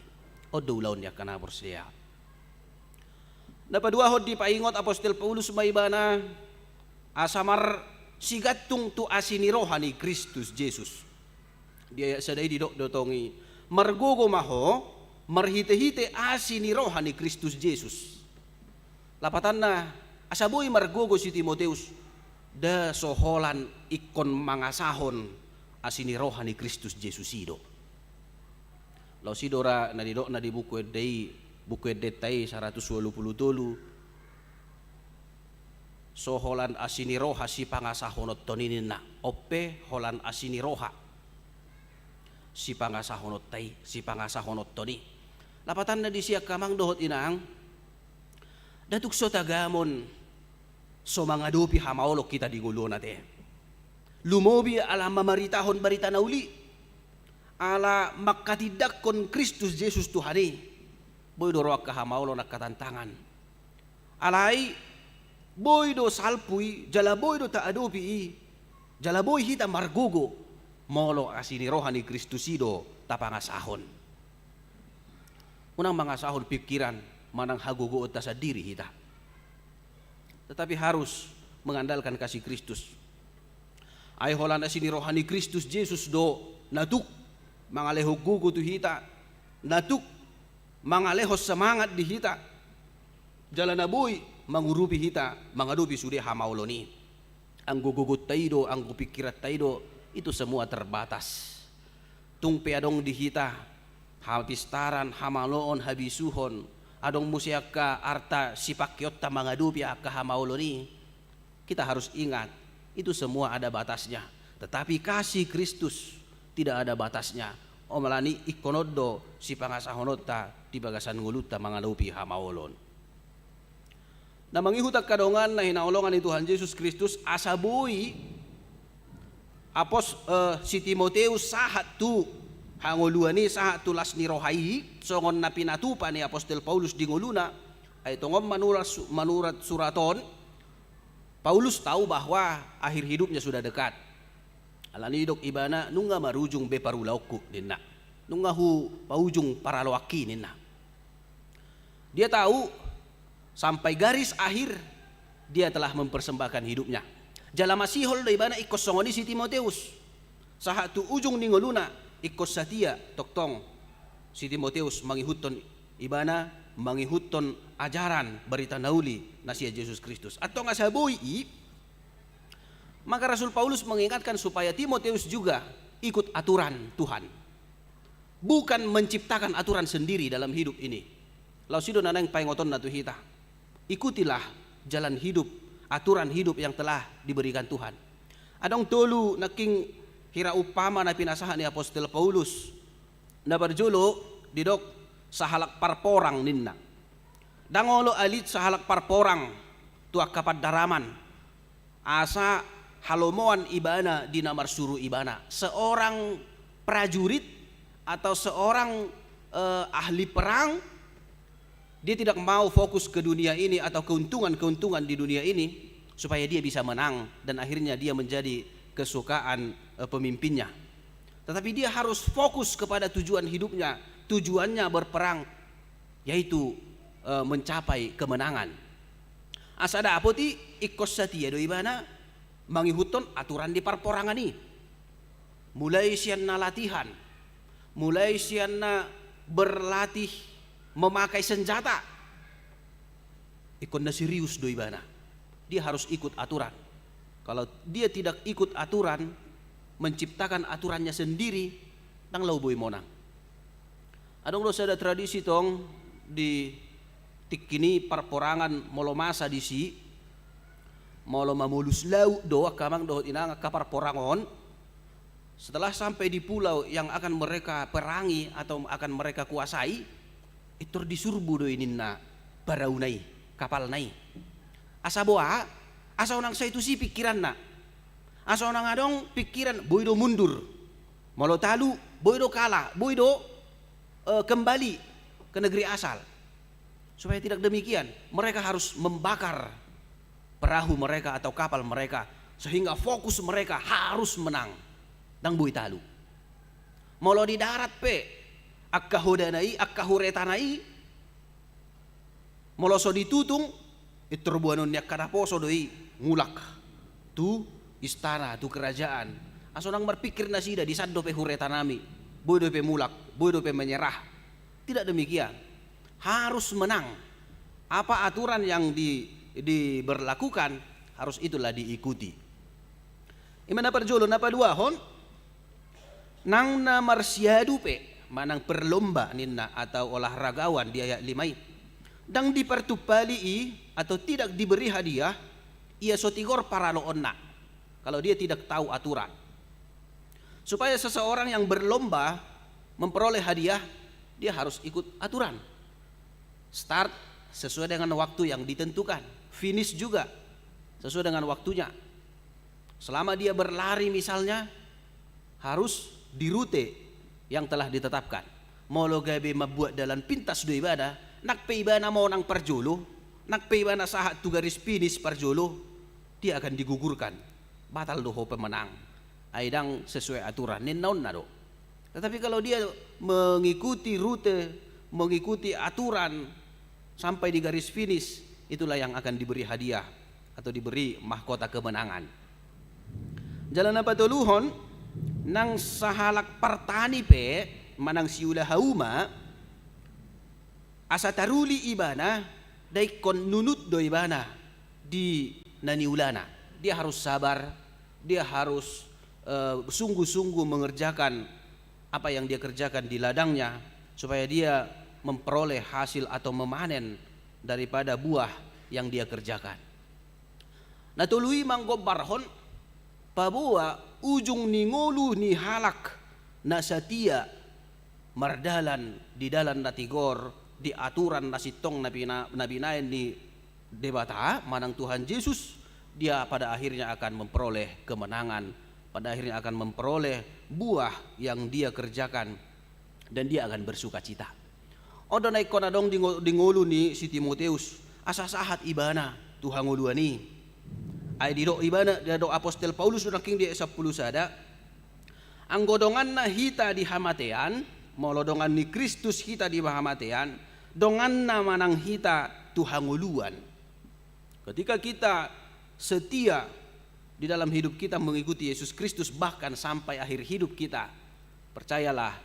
On do ulaon ni angka na porsea. Na paduahon, dipaingot apostel Paulus ma ibana asa marsigantung tu asi ni roha ni Kristus Jesus. Di ayat sada i didok do tong i, "Margogo ma ho marhitehite asi ni roha ni Kristus Jesus." Lapatanna, asa boi margogo si Timoteus, nda so holan ingkon mangasahon asi ni roha ni Kristus Jesus i do. Laos i do ra na didokna di Buku Ende i, Buku Endenta i saratus ualu pulu tolu. So holan asi ni roha sipangasahononta i ninna, on pe holan asi ni roha sipangasahononta i, sipangasahononta i. Lapatanna disi angka amang dohot inang, nda tung so tagamon so mangadopi hamaolon hita di ngolu on ate. Lumobi ala mamaritahon barita na uli, ala manghatindanghon Kristus Jesus Tuhan i, boi do ro angka hamaolon, angka tantangan. Alai boi do salpu i, jala boi do taadopi i, jala boi hita margogo molo asi ni roha ni Kristus i do tapangasahon. Unang mangasahon pingkiran manang hagogoonta sandiri hita. Tetapi harus mengandalkan kasih Kristus. Ai holan asi ni roha ni Kristus Jesus do na tuk mangalehon gogo tu hita, na tuk mangalehon semangat di hita, jala na boi mangurupi hita mangadopi sude hamaolon i. Anggo gogonta i do, anggo pingkiranta i do, itu semua terbatas. Tung pe adong di hita hapistaran, hamaloon, habisuhon, adong muse angka arta sipangkeonta mangadopi angka hamaolon i. Kita harus ingat, itu semua ada batasnya. Tetapi kasih Kristus tidak ada batasnya. Alani i ingkon on do sipangasahononta di bagasan ngolunta mangadopi hamaolon. Na mangihut angka dongan na hinaholongan ni Tuhan Jesus Kristus, asa boi apos, eh, si Timoteus sahat tu hangoluan i, sahat tu las ni roha i, songon na pinatupa ni apostel Paulus di ngoluna. Ai tongon manurat su-, manurat surat on, Paulus tahu bahwa akhir hidupnya sudah dekat. Alani i didok ibana, "Nunga marujung be parulaonku," ninna. "Nunga hupaujung paraloanki," ninna. Dia tahu sampai garis akhir dia telah mempersembahkan hidupnya. Jala masihol do ibana ingkon songon i si Timoteus. Sahat tu ujung ni ngoluna ingkon satia tongtong si Timoteus mangihuthon ibana, mangihuthon ajaran barita na uli na sian Jesus Kristus. Antong asa boi i, maka Rasul Paulus mengingatkan supaya Timoteus juga ikut aturan Tuhan. Bukan menciptakan aturan sendiri dalam hidup ini. Laos i do na naeng paingotonna tu hita. Ikutilah jalan hidup, aturan hidup yang telah diberikan Tuhan. Adong tolu nangkin hira umpama na pinasahat ni apostel Paulus. Na parjolo didok sahalak parporang ninna. Ndang olo alit sahalak parporang tu angka pandaraman, asa halomoan ibana di na marsuru ibana. Seorang prajurit atau seorang, eh, ahli perang Dia tidak mau fokus ke dunia ini atau keuntungan-keuntungan di dunia ini supaya dia bisa menang dan akhirnya dia menjadi kesukaan, eh, pemimpinnya. Tetapi dia harus fokus kepada tujuan hidupnya, tujuannya berperang, yaitu, eh, mencapai kemenangan. Asa dapot i, ingkon satia do ibana mangihuthon aturan di parporangan i. Mulai sian na latihan, mulai sian na berlatih memakai senjata. Ingkon na serius do ibana. Dia harus ikut aturan. Kalau dia tidak ikut aturan, menciptakan aturannya sendiri, ndang laho boi monang. Adong do sada tradisi tong di tingki ni parporangan, molo masa disi, molo mamolus laut do angka amang dohot inang angka parporangon, setelah sampai di pulau yang akan mereka perangi atau akan mereka kuasai, pintor disurbu do i ninna parauna i, kapalna i. Asa boha? Asa unang sai tusi pikiranna. Asa unang adong pikiran, boi do mundur. Molo talu, boi do kalah, boi do, eh, kembali ke negeri asal. Supaya tidak demikian, mereka harus membakar perahu mereka atau kapal mereka, sehingga fokus mereka harus menang. Ndang boi talu. Molo di darat pe, angka hodana i, angka huretana i, molo so ditutung, pintor boanon ni angka naposo do i mulak tu istana, tu kerajaan. Asa unang marpikir nasida, disan dope huretanami, boi dope mulak, boi dope menyerah. Tidak demikian. Harus menang. Apa aturan yang di, diberlakukan, harus itulah diikuti. I ma na parjolo. Na paduahon, nang na marsiadu pe manang perlomba ninna atau olahragawan di ayat lima i, ndang dipartumpali i atau tidak diberi hadiah, ia so tigor paraloonna, kalau dia tidak tahu aturan. Supaya seseorang yang berlomba memperoleh hadiah, dia harus ikut aturan. Start sesuai dengan waktu yang ditentukan, finish juga sesuai dengan waktunya. Selama dia berlari misalnya, harus di rute yang telah ditetapkan. Molo gabe mambuat dalan pintas do ibana, nang pe ibana monang parjolo, nang pe ibana sahat tu garis finish parjolo, dia akan digugurkan. Batal do ho pemenang. Ai ndang sesuai aturan, ninna onna do. Tetapi kalau dia mengikuti rute, mengikuti aturan sampai di garis finish, itulah yang akan diberi hadiah atau diberi mahkota kemenangan. Jala na patoluhon, nang sahalak partani pe manang siula hauma, asa taruli ibana, ndang ingkon nunut do ibana di na niulana. Dia harus sabar, dia harus, eh, sungguh-sungguh mengerjakan apa yang dia kerjakan di ladangnya, supaya dia memperoleh hasil atau memanen daripada buah yang dia kerjakan. Na tolu i manggombarhon paboa ujung ni ngolu ni halak na satia mardalan di dalan na tigor, di aturan na sintong na bina-, na binaen ni Debata manang Tuhan Jesus, dia pada akhirnya akan memperoleh kemenangan, pada akhirnya akan memperoleh buah yang dia kerjakan, dan dia akan bersukacita. On do na ingkon adong di ngo-, di ngolu ni si Timoteus, asa sahat ibana tu hangoluan i. Ai didok ibana, didok apostel Paulus do nangkin di ayat sampulu sada, anggo donganna hita di hamatean, molo dongan ni Kristus hita di hamatean, donganna manang hita tu hangoluan. Ketika kita setia di dalam hidup kita mengikuti Yesus Kristus, bahkan sampai akhir hidup kita, percayalah,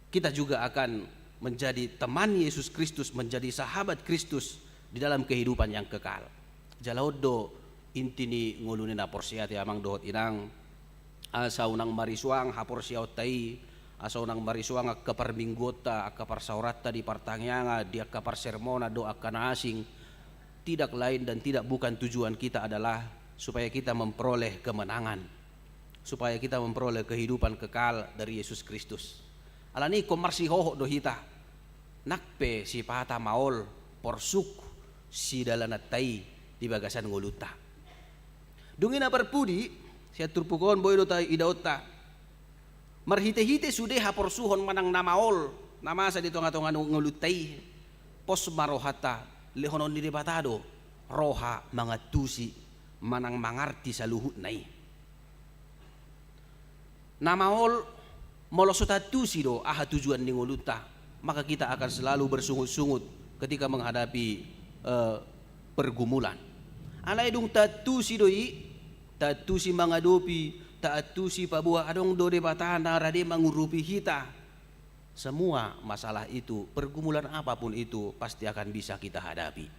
kita juga akan menjadi teman Yesus Kristus, menjadi sahabat Kristus di dalam kehidupan yang kekal. Jala on do inti ni ngolu ni na porsea, amang dohot inang, asa unang marisuang haporseaonta i, asa unang marisuang angka parmingguonta, angka parsaoranta di partangiangan, di angka parsermonan dohot angka na asing. Tidak lain dan tidak bukan tujuan kita adalah supaya kita memperoleh kemenangan, supaya kita memperoleh kehidupan kekal dari Yesus Kristus. Alani i ingkon marsihohot do hita, nang pe sipata maol porsuk sidalananta i di bagasan ngolunta. Dung i na parpudi, sian turpuk on boi do idaonta, marhitehite sude haporsuhon manang na maol na masa di tonga-tonga ni ngolunta i, pos ma rohanta, lehonon ni Debata do roha mangantusi manang mangarti saluhutna i. Na maol, molo so taantusi do aha tujuan ni ngolunta, maka kita akan selalu bersungut-sungut ketika menghadapi, eh, pergumulan. Alai dung taantusi do i, taantusi mangadopi, taantusi paboa adong do Debata na rade mangurupi hita. Semua masalah itu, pergumulan apapun itu, pasti akan bisa kita hadapi.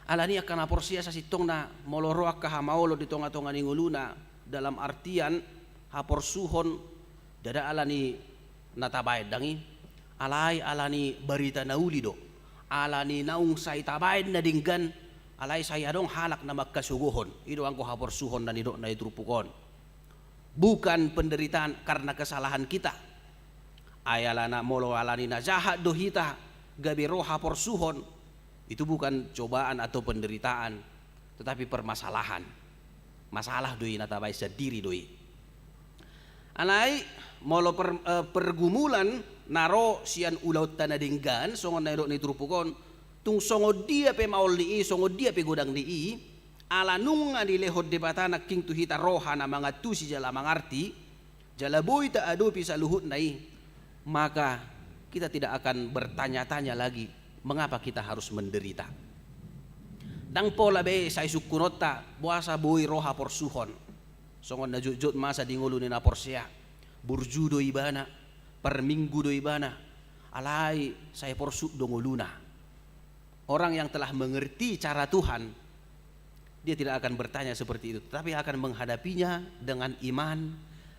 Alani angka na porsea sasintongna, molo ro angka hamaolon di tonga-tonga ni ngoluna, dalam artian haporsuhon, ndada alani na tabaen dang i, alai alani barita na uli do, alani naung sai tabaen na denggan, alai sai adong halak na mangkasogohon, i do anggo haporsuhon na nidok na di turpuk on. Bukan penderitaan karena kesalahan kita. Ai alana molo alani na jahat do hita, gabe ro haporsuhon, itu bukan cobaan atau penderitaan, tetapi permasalahan. Masalah do i na tabaen sandiri do i. Alai, molo per-, eh, pergumulan na ro sian ulaonta na denggan, songon na nidok ni turpuk on, tung songon dia pe maol ni i, songon dia pe godang ni i, ala nunga dilehon Debata nangkin tu hita roha na mangantusi jala mangarti, jala boi taadopi saluhutna i, maka kita tidak akan bertanya-tanya lagi mengapa kita harus menderita. Ndang pola be sai sungkunonta, boasa boi ro haporsuhon. Songon na jotjot masa di ngolu ni na porsea, burju do ibana, parminggu do ibana, alai sai porsuk do ngoluna. Orang yang telah mengerti cara Tuhan, dia tidak akan bertanya seperti itu, tetapi akan menghadapinya dengan iman,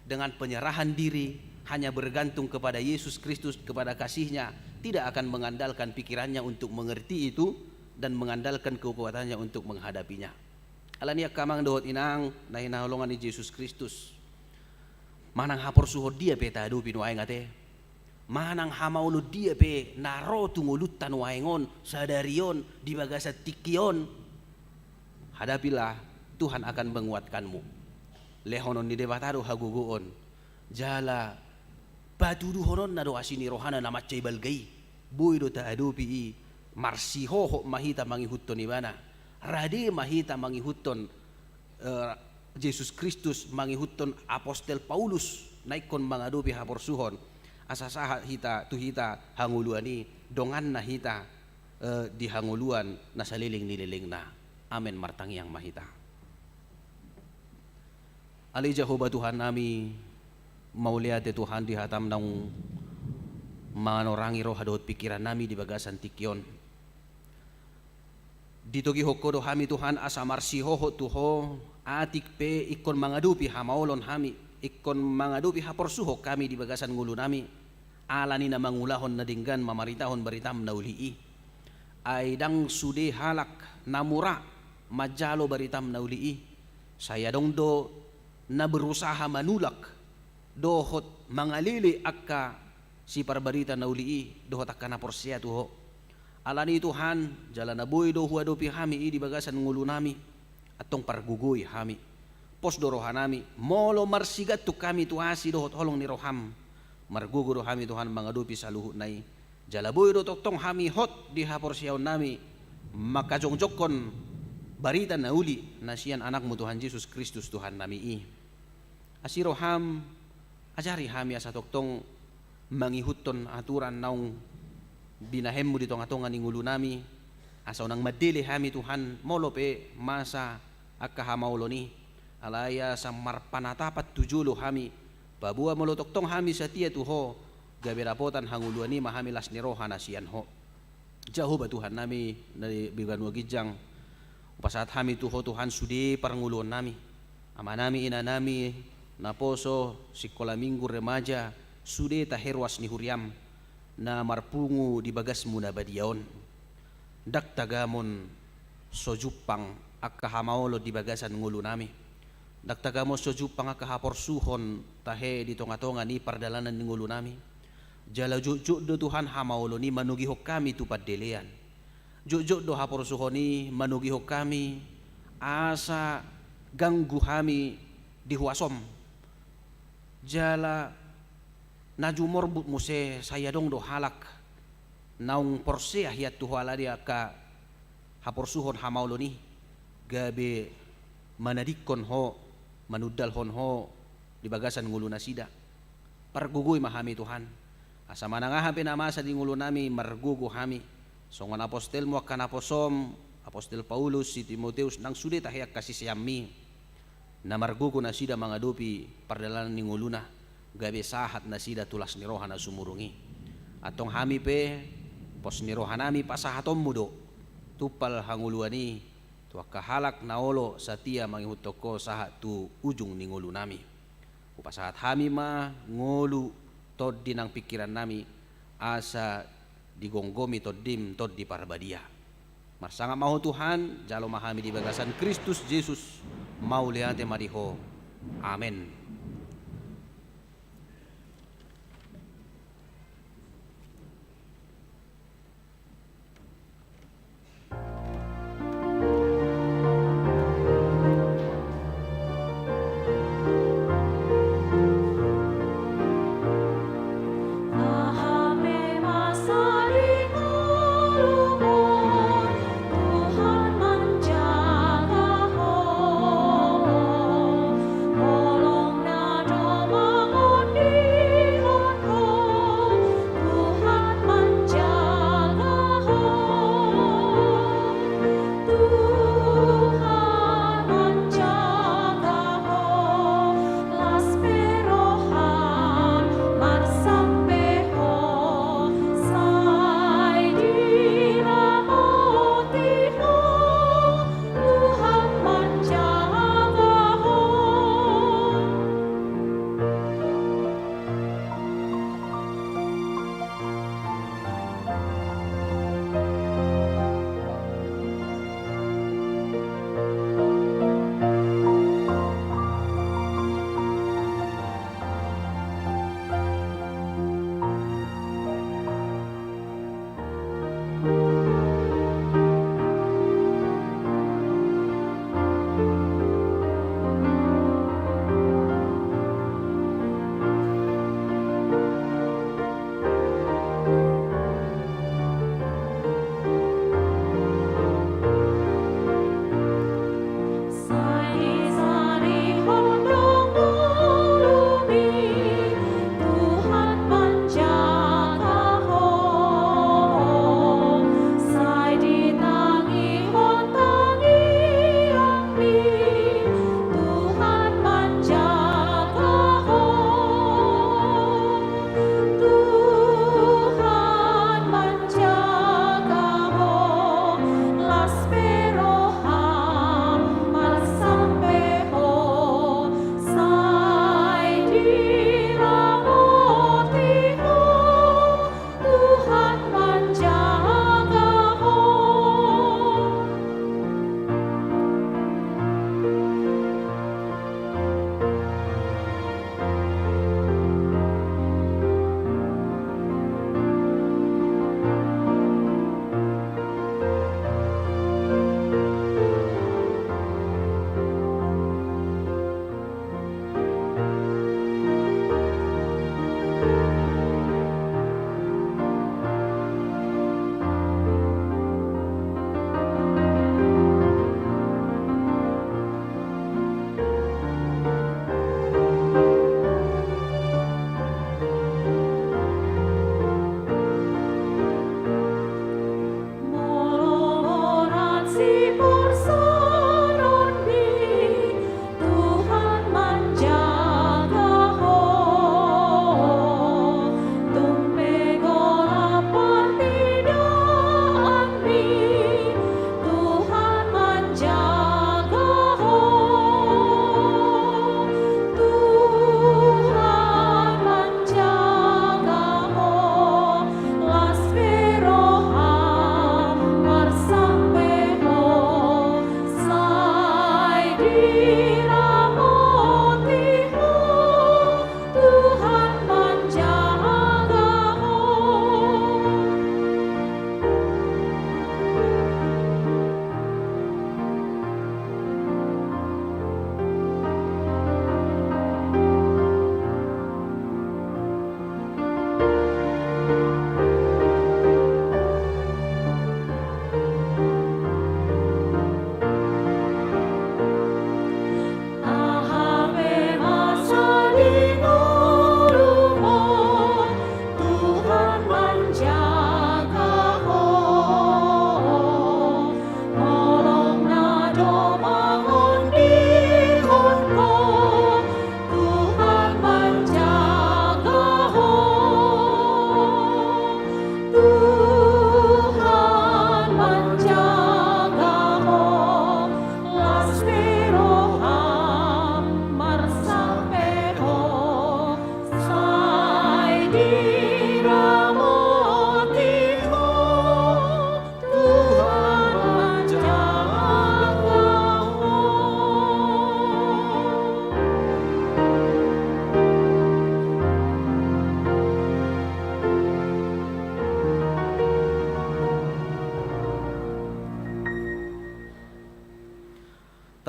dengan penyerahan diri, hanya bergantung kepada Yesus Kristus, kepada kasih-Nya, tidak akan mengandalkan pikirannya untuk mengerti itu dan mengandalkan kekuatannya untuk menghadapinya. Alani angka amang dohot inang na hinaholongan ni Jesus Kristus, manang haporsuhon dia pe taadopi nuaeng ate, manang hamaolon dia pe na ro tu ngolunta nuaeng on, sadari on, di bagasan tingki on, hadapilah, Tuhan akan menguatkanmu. Lehonon ni Debata do hagogoon, jala patuduhononna do asi ni rohana na mansai balga i. Boi do taadopi i, marsihohot ma hita mangihuthon ibana, rade ma hita mangihuthon, eh, Jesus Kristus, mangihuthon apostel Paulus na ingkon mangadopi haporsuhon, asa sahat hita tu hita hangoluan i, donganna hita, eh, di hangoluan na saleleng ni lelengna. Amen. Martangiang ma hita. Ale Jahowa Tuhannami, mauliate Tuhan di hataM naung manorangi roha dohot pingkirannami di bagasan tingki on. Ditogihon Ho do hami Tuhan asa marsihohot tu Ho, atik pe ingkon mangadopi hamaolon hami, ingkon mangadopi haporsuhon hami di bagasan ngolunami, alani na mangulahon na denggan mamaritahon baritaM na uli i. Ai ndang sude halak na mura manjalo baritaM na uli i, sai adong do na berusaha manulak dohot mangalele angka siparbarita na uli i dohot angka na porsea tu Ho. Alani i Tuhan, jala na boi do huadopi hami i di bagasan ngolunami, antong pargogoi hami. Pos do rohanami, molo marsigantung hami tu asi dohot holong ni rohaM, margogo do hami Tuhan mangadopi saluhutna i. Jala boi do tongtong hami hot di haporseaonnami mangkajongjongkon barita na uli na sian AnakMu Tuhan Jesus Kristus Tuhannami i. Asi rohaM, ajari hami asa tongtong mangihuthon aturan naung binahenMu di tongatonga ni ngolunami, asa unang mandele hami Tuhan molo pe masa angka hamaolon i, alai asa marpanatapan tu jolo hami, paboa molo tongtong hami satia tu Ho, gabe dapotan hangoluan i ma hami las ni roha na sian Ho. Jahowa Tuhannami na di banua ginjang, hupasahat hami tu Ho Tuhan sude parngoluonnami, amanami inanami, naposo, sikola minggu, remaja, sude tahe ruas ni huriaM na marpungu di bagasMu na badia on. Ndang tagamon so jumpang angka hamaolon di bagasan ngolunami. Ndang tagamon so jumpang angka haporsuhon tahe di tongatonga ni pardalanan ni ngolunami. Jala jotjot do Tuhan hamaolon i manogihon hami tu pandelean. Jotjot do haporsuhon i manogihon hami asa ganggu hami di huasoM. Jala Na jumorbut muse sai adong do halak naung porsea hian tu Ho alani angka haporsuhon hamaolon i, gabe manadingkon Ho, manundalhon Ho di bagasan ngolunasida. Pargogoi ma hami Tuhan, asa manang aha pe na masa di ngolunami margogo hami, songon apostelmu angka naposom, apostel Paulus, si Timoteus, nang sude tahe angka siseanmi na margogo nasida mangadopi pardalanan ni ngoluna, gabe sahat nasida tu las ni roha na sumurung i. Antong hami pe, pos ni rohanami pasahatonmu do tumpal hangoluan i tu angka halak na olo satia mangihuthon Ho sahat tu ujung ni ngolunami. Hupasahat hami ma ngolu, tondi nang pingkirannami, asa digomgomi Tondim, Tondi Parbadia. Marsangap ma Ho Tuhan, jalo ma hami di bagasan Kristus Jesus, mauliate ma di Ho. Amen.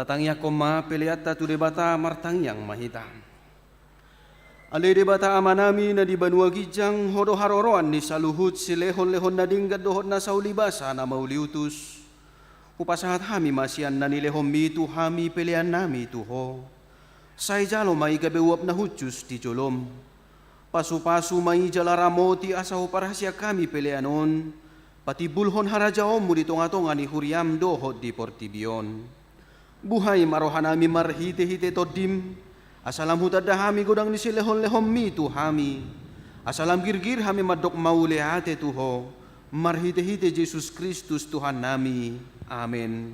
Tangiangkon ma peleanta tu Debata. Martangiang ma hita. Ale Debata Amanami na di banua ginjang, Ho do haroroan ni saluhut silehonlehon na denggan dohot na saulibasa na mauliutus. Hupasahat hami ma sian na nilehonMi tu hami peleannami tu Ho. Sai jalo ma i gabe uap na hushus di joloM. Pasupasu ma i jala ramoti asa huparhaseang hami pelean on patimbulhon harajaonMu di tongatonga ni huriaM dohot di portibi on. Buhai ma rohanami marhitehite TondiM, asa lam hutanda hami godang ni silehonlehonMi tu hami, asa lam girgir hami mandok mauliate tu Ho, marhitehite Jesus Kristus Tuhannami. Amen.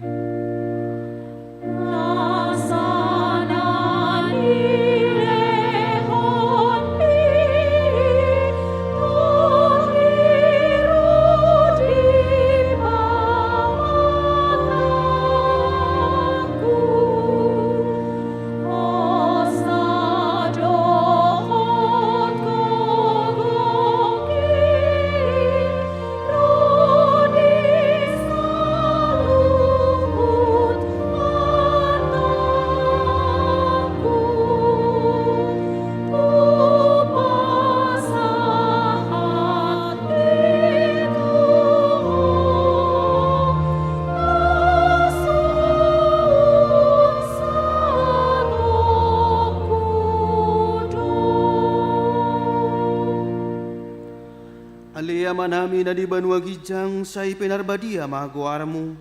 Ale Amanami na di banua ginjang, sai pinarbadia ma goarMu.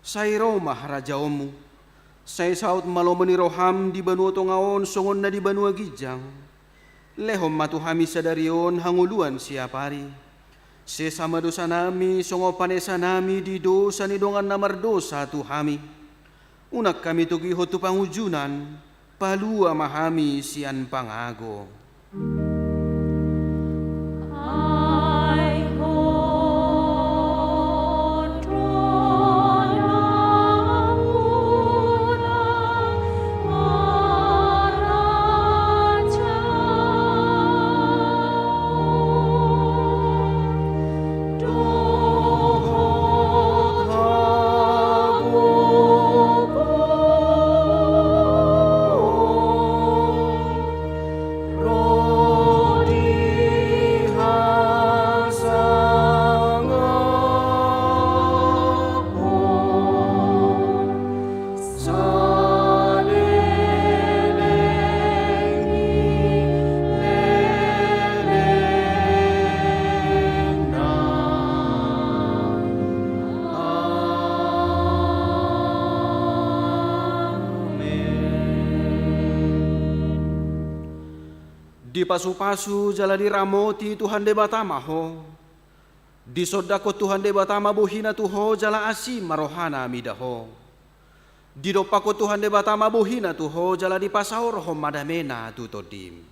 Sai ro ma harajaonMu. Sai saut ma lomo ni rohaM di banua tonga on songon na di banua ginjang. Lehon ma tu hami sadari on hangoluan siapari. Sesa ma dosanami songon panesanami di dosa ni dongan na mardosa tu hami. Unang hami togihon tu pangunjunan, palua ma hami sian pangago. Dipasupasu jala diramoti Tuhan Debata ma ho. Disondangkon Tuhan Debata ma bohiNa tu ho jala asi ma rohaNa mida ho. Didompakkon Tuhan Debata ma bohiNa tu ho jala dipasaorhon ma dameNa tu tondim.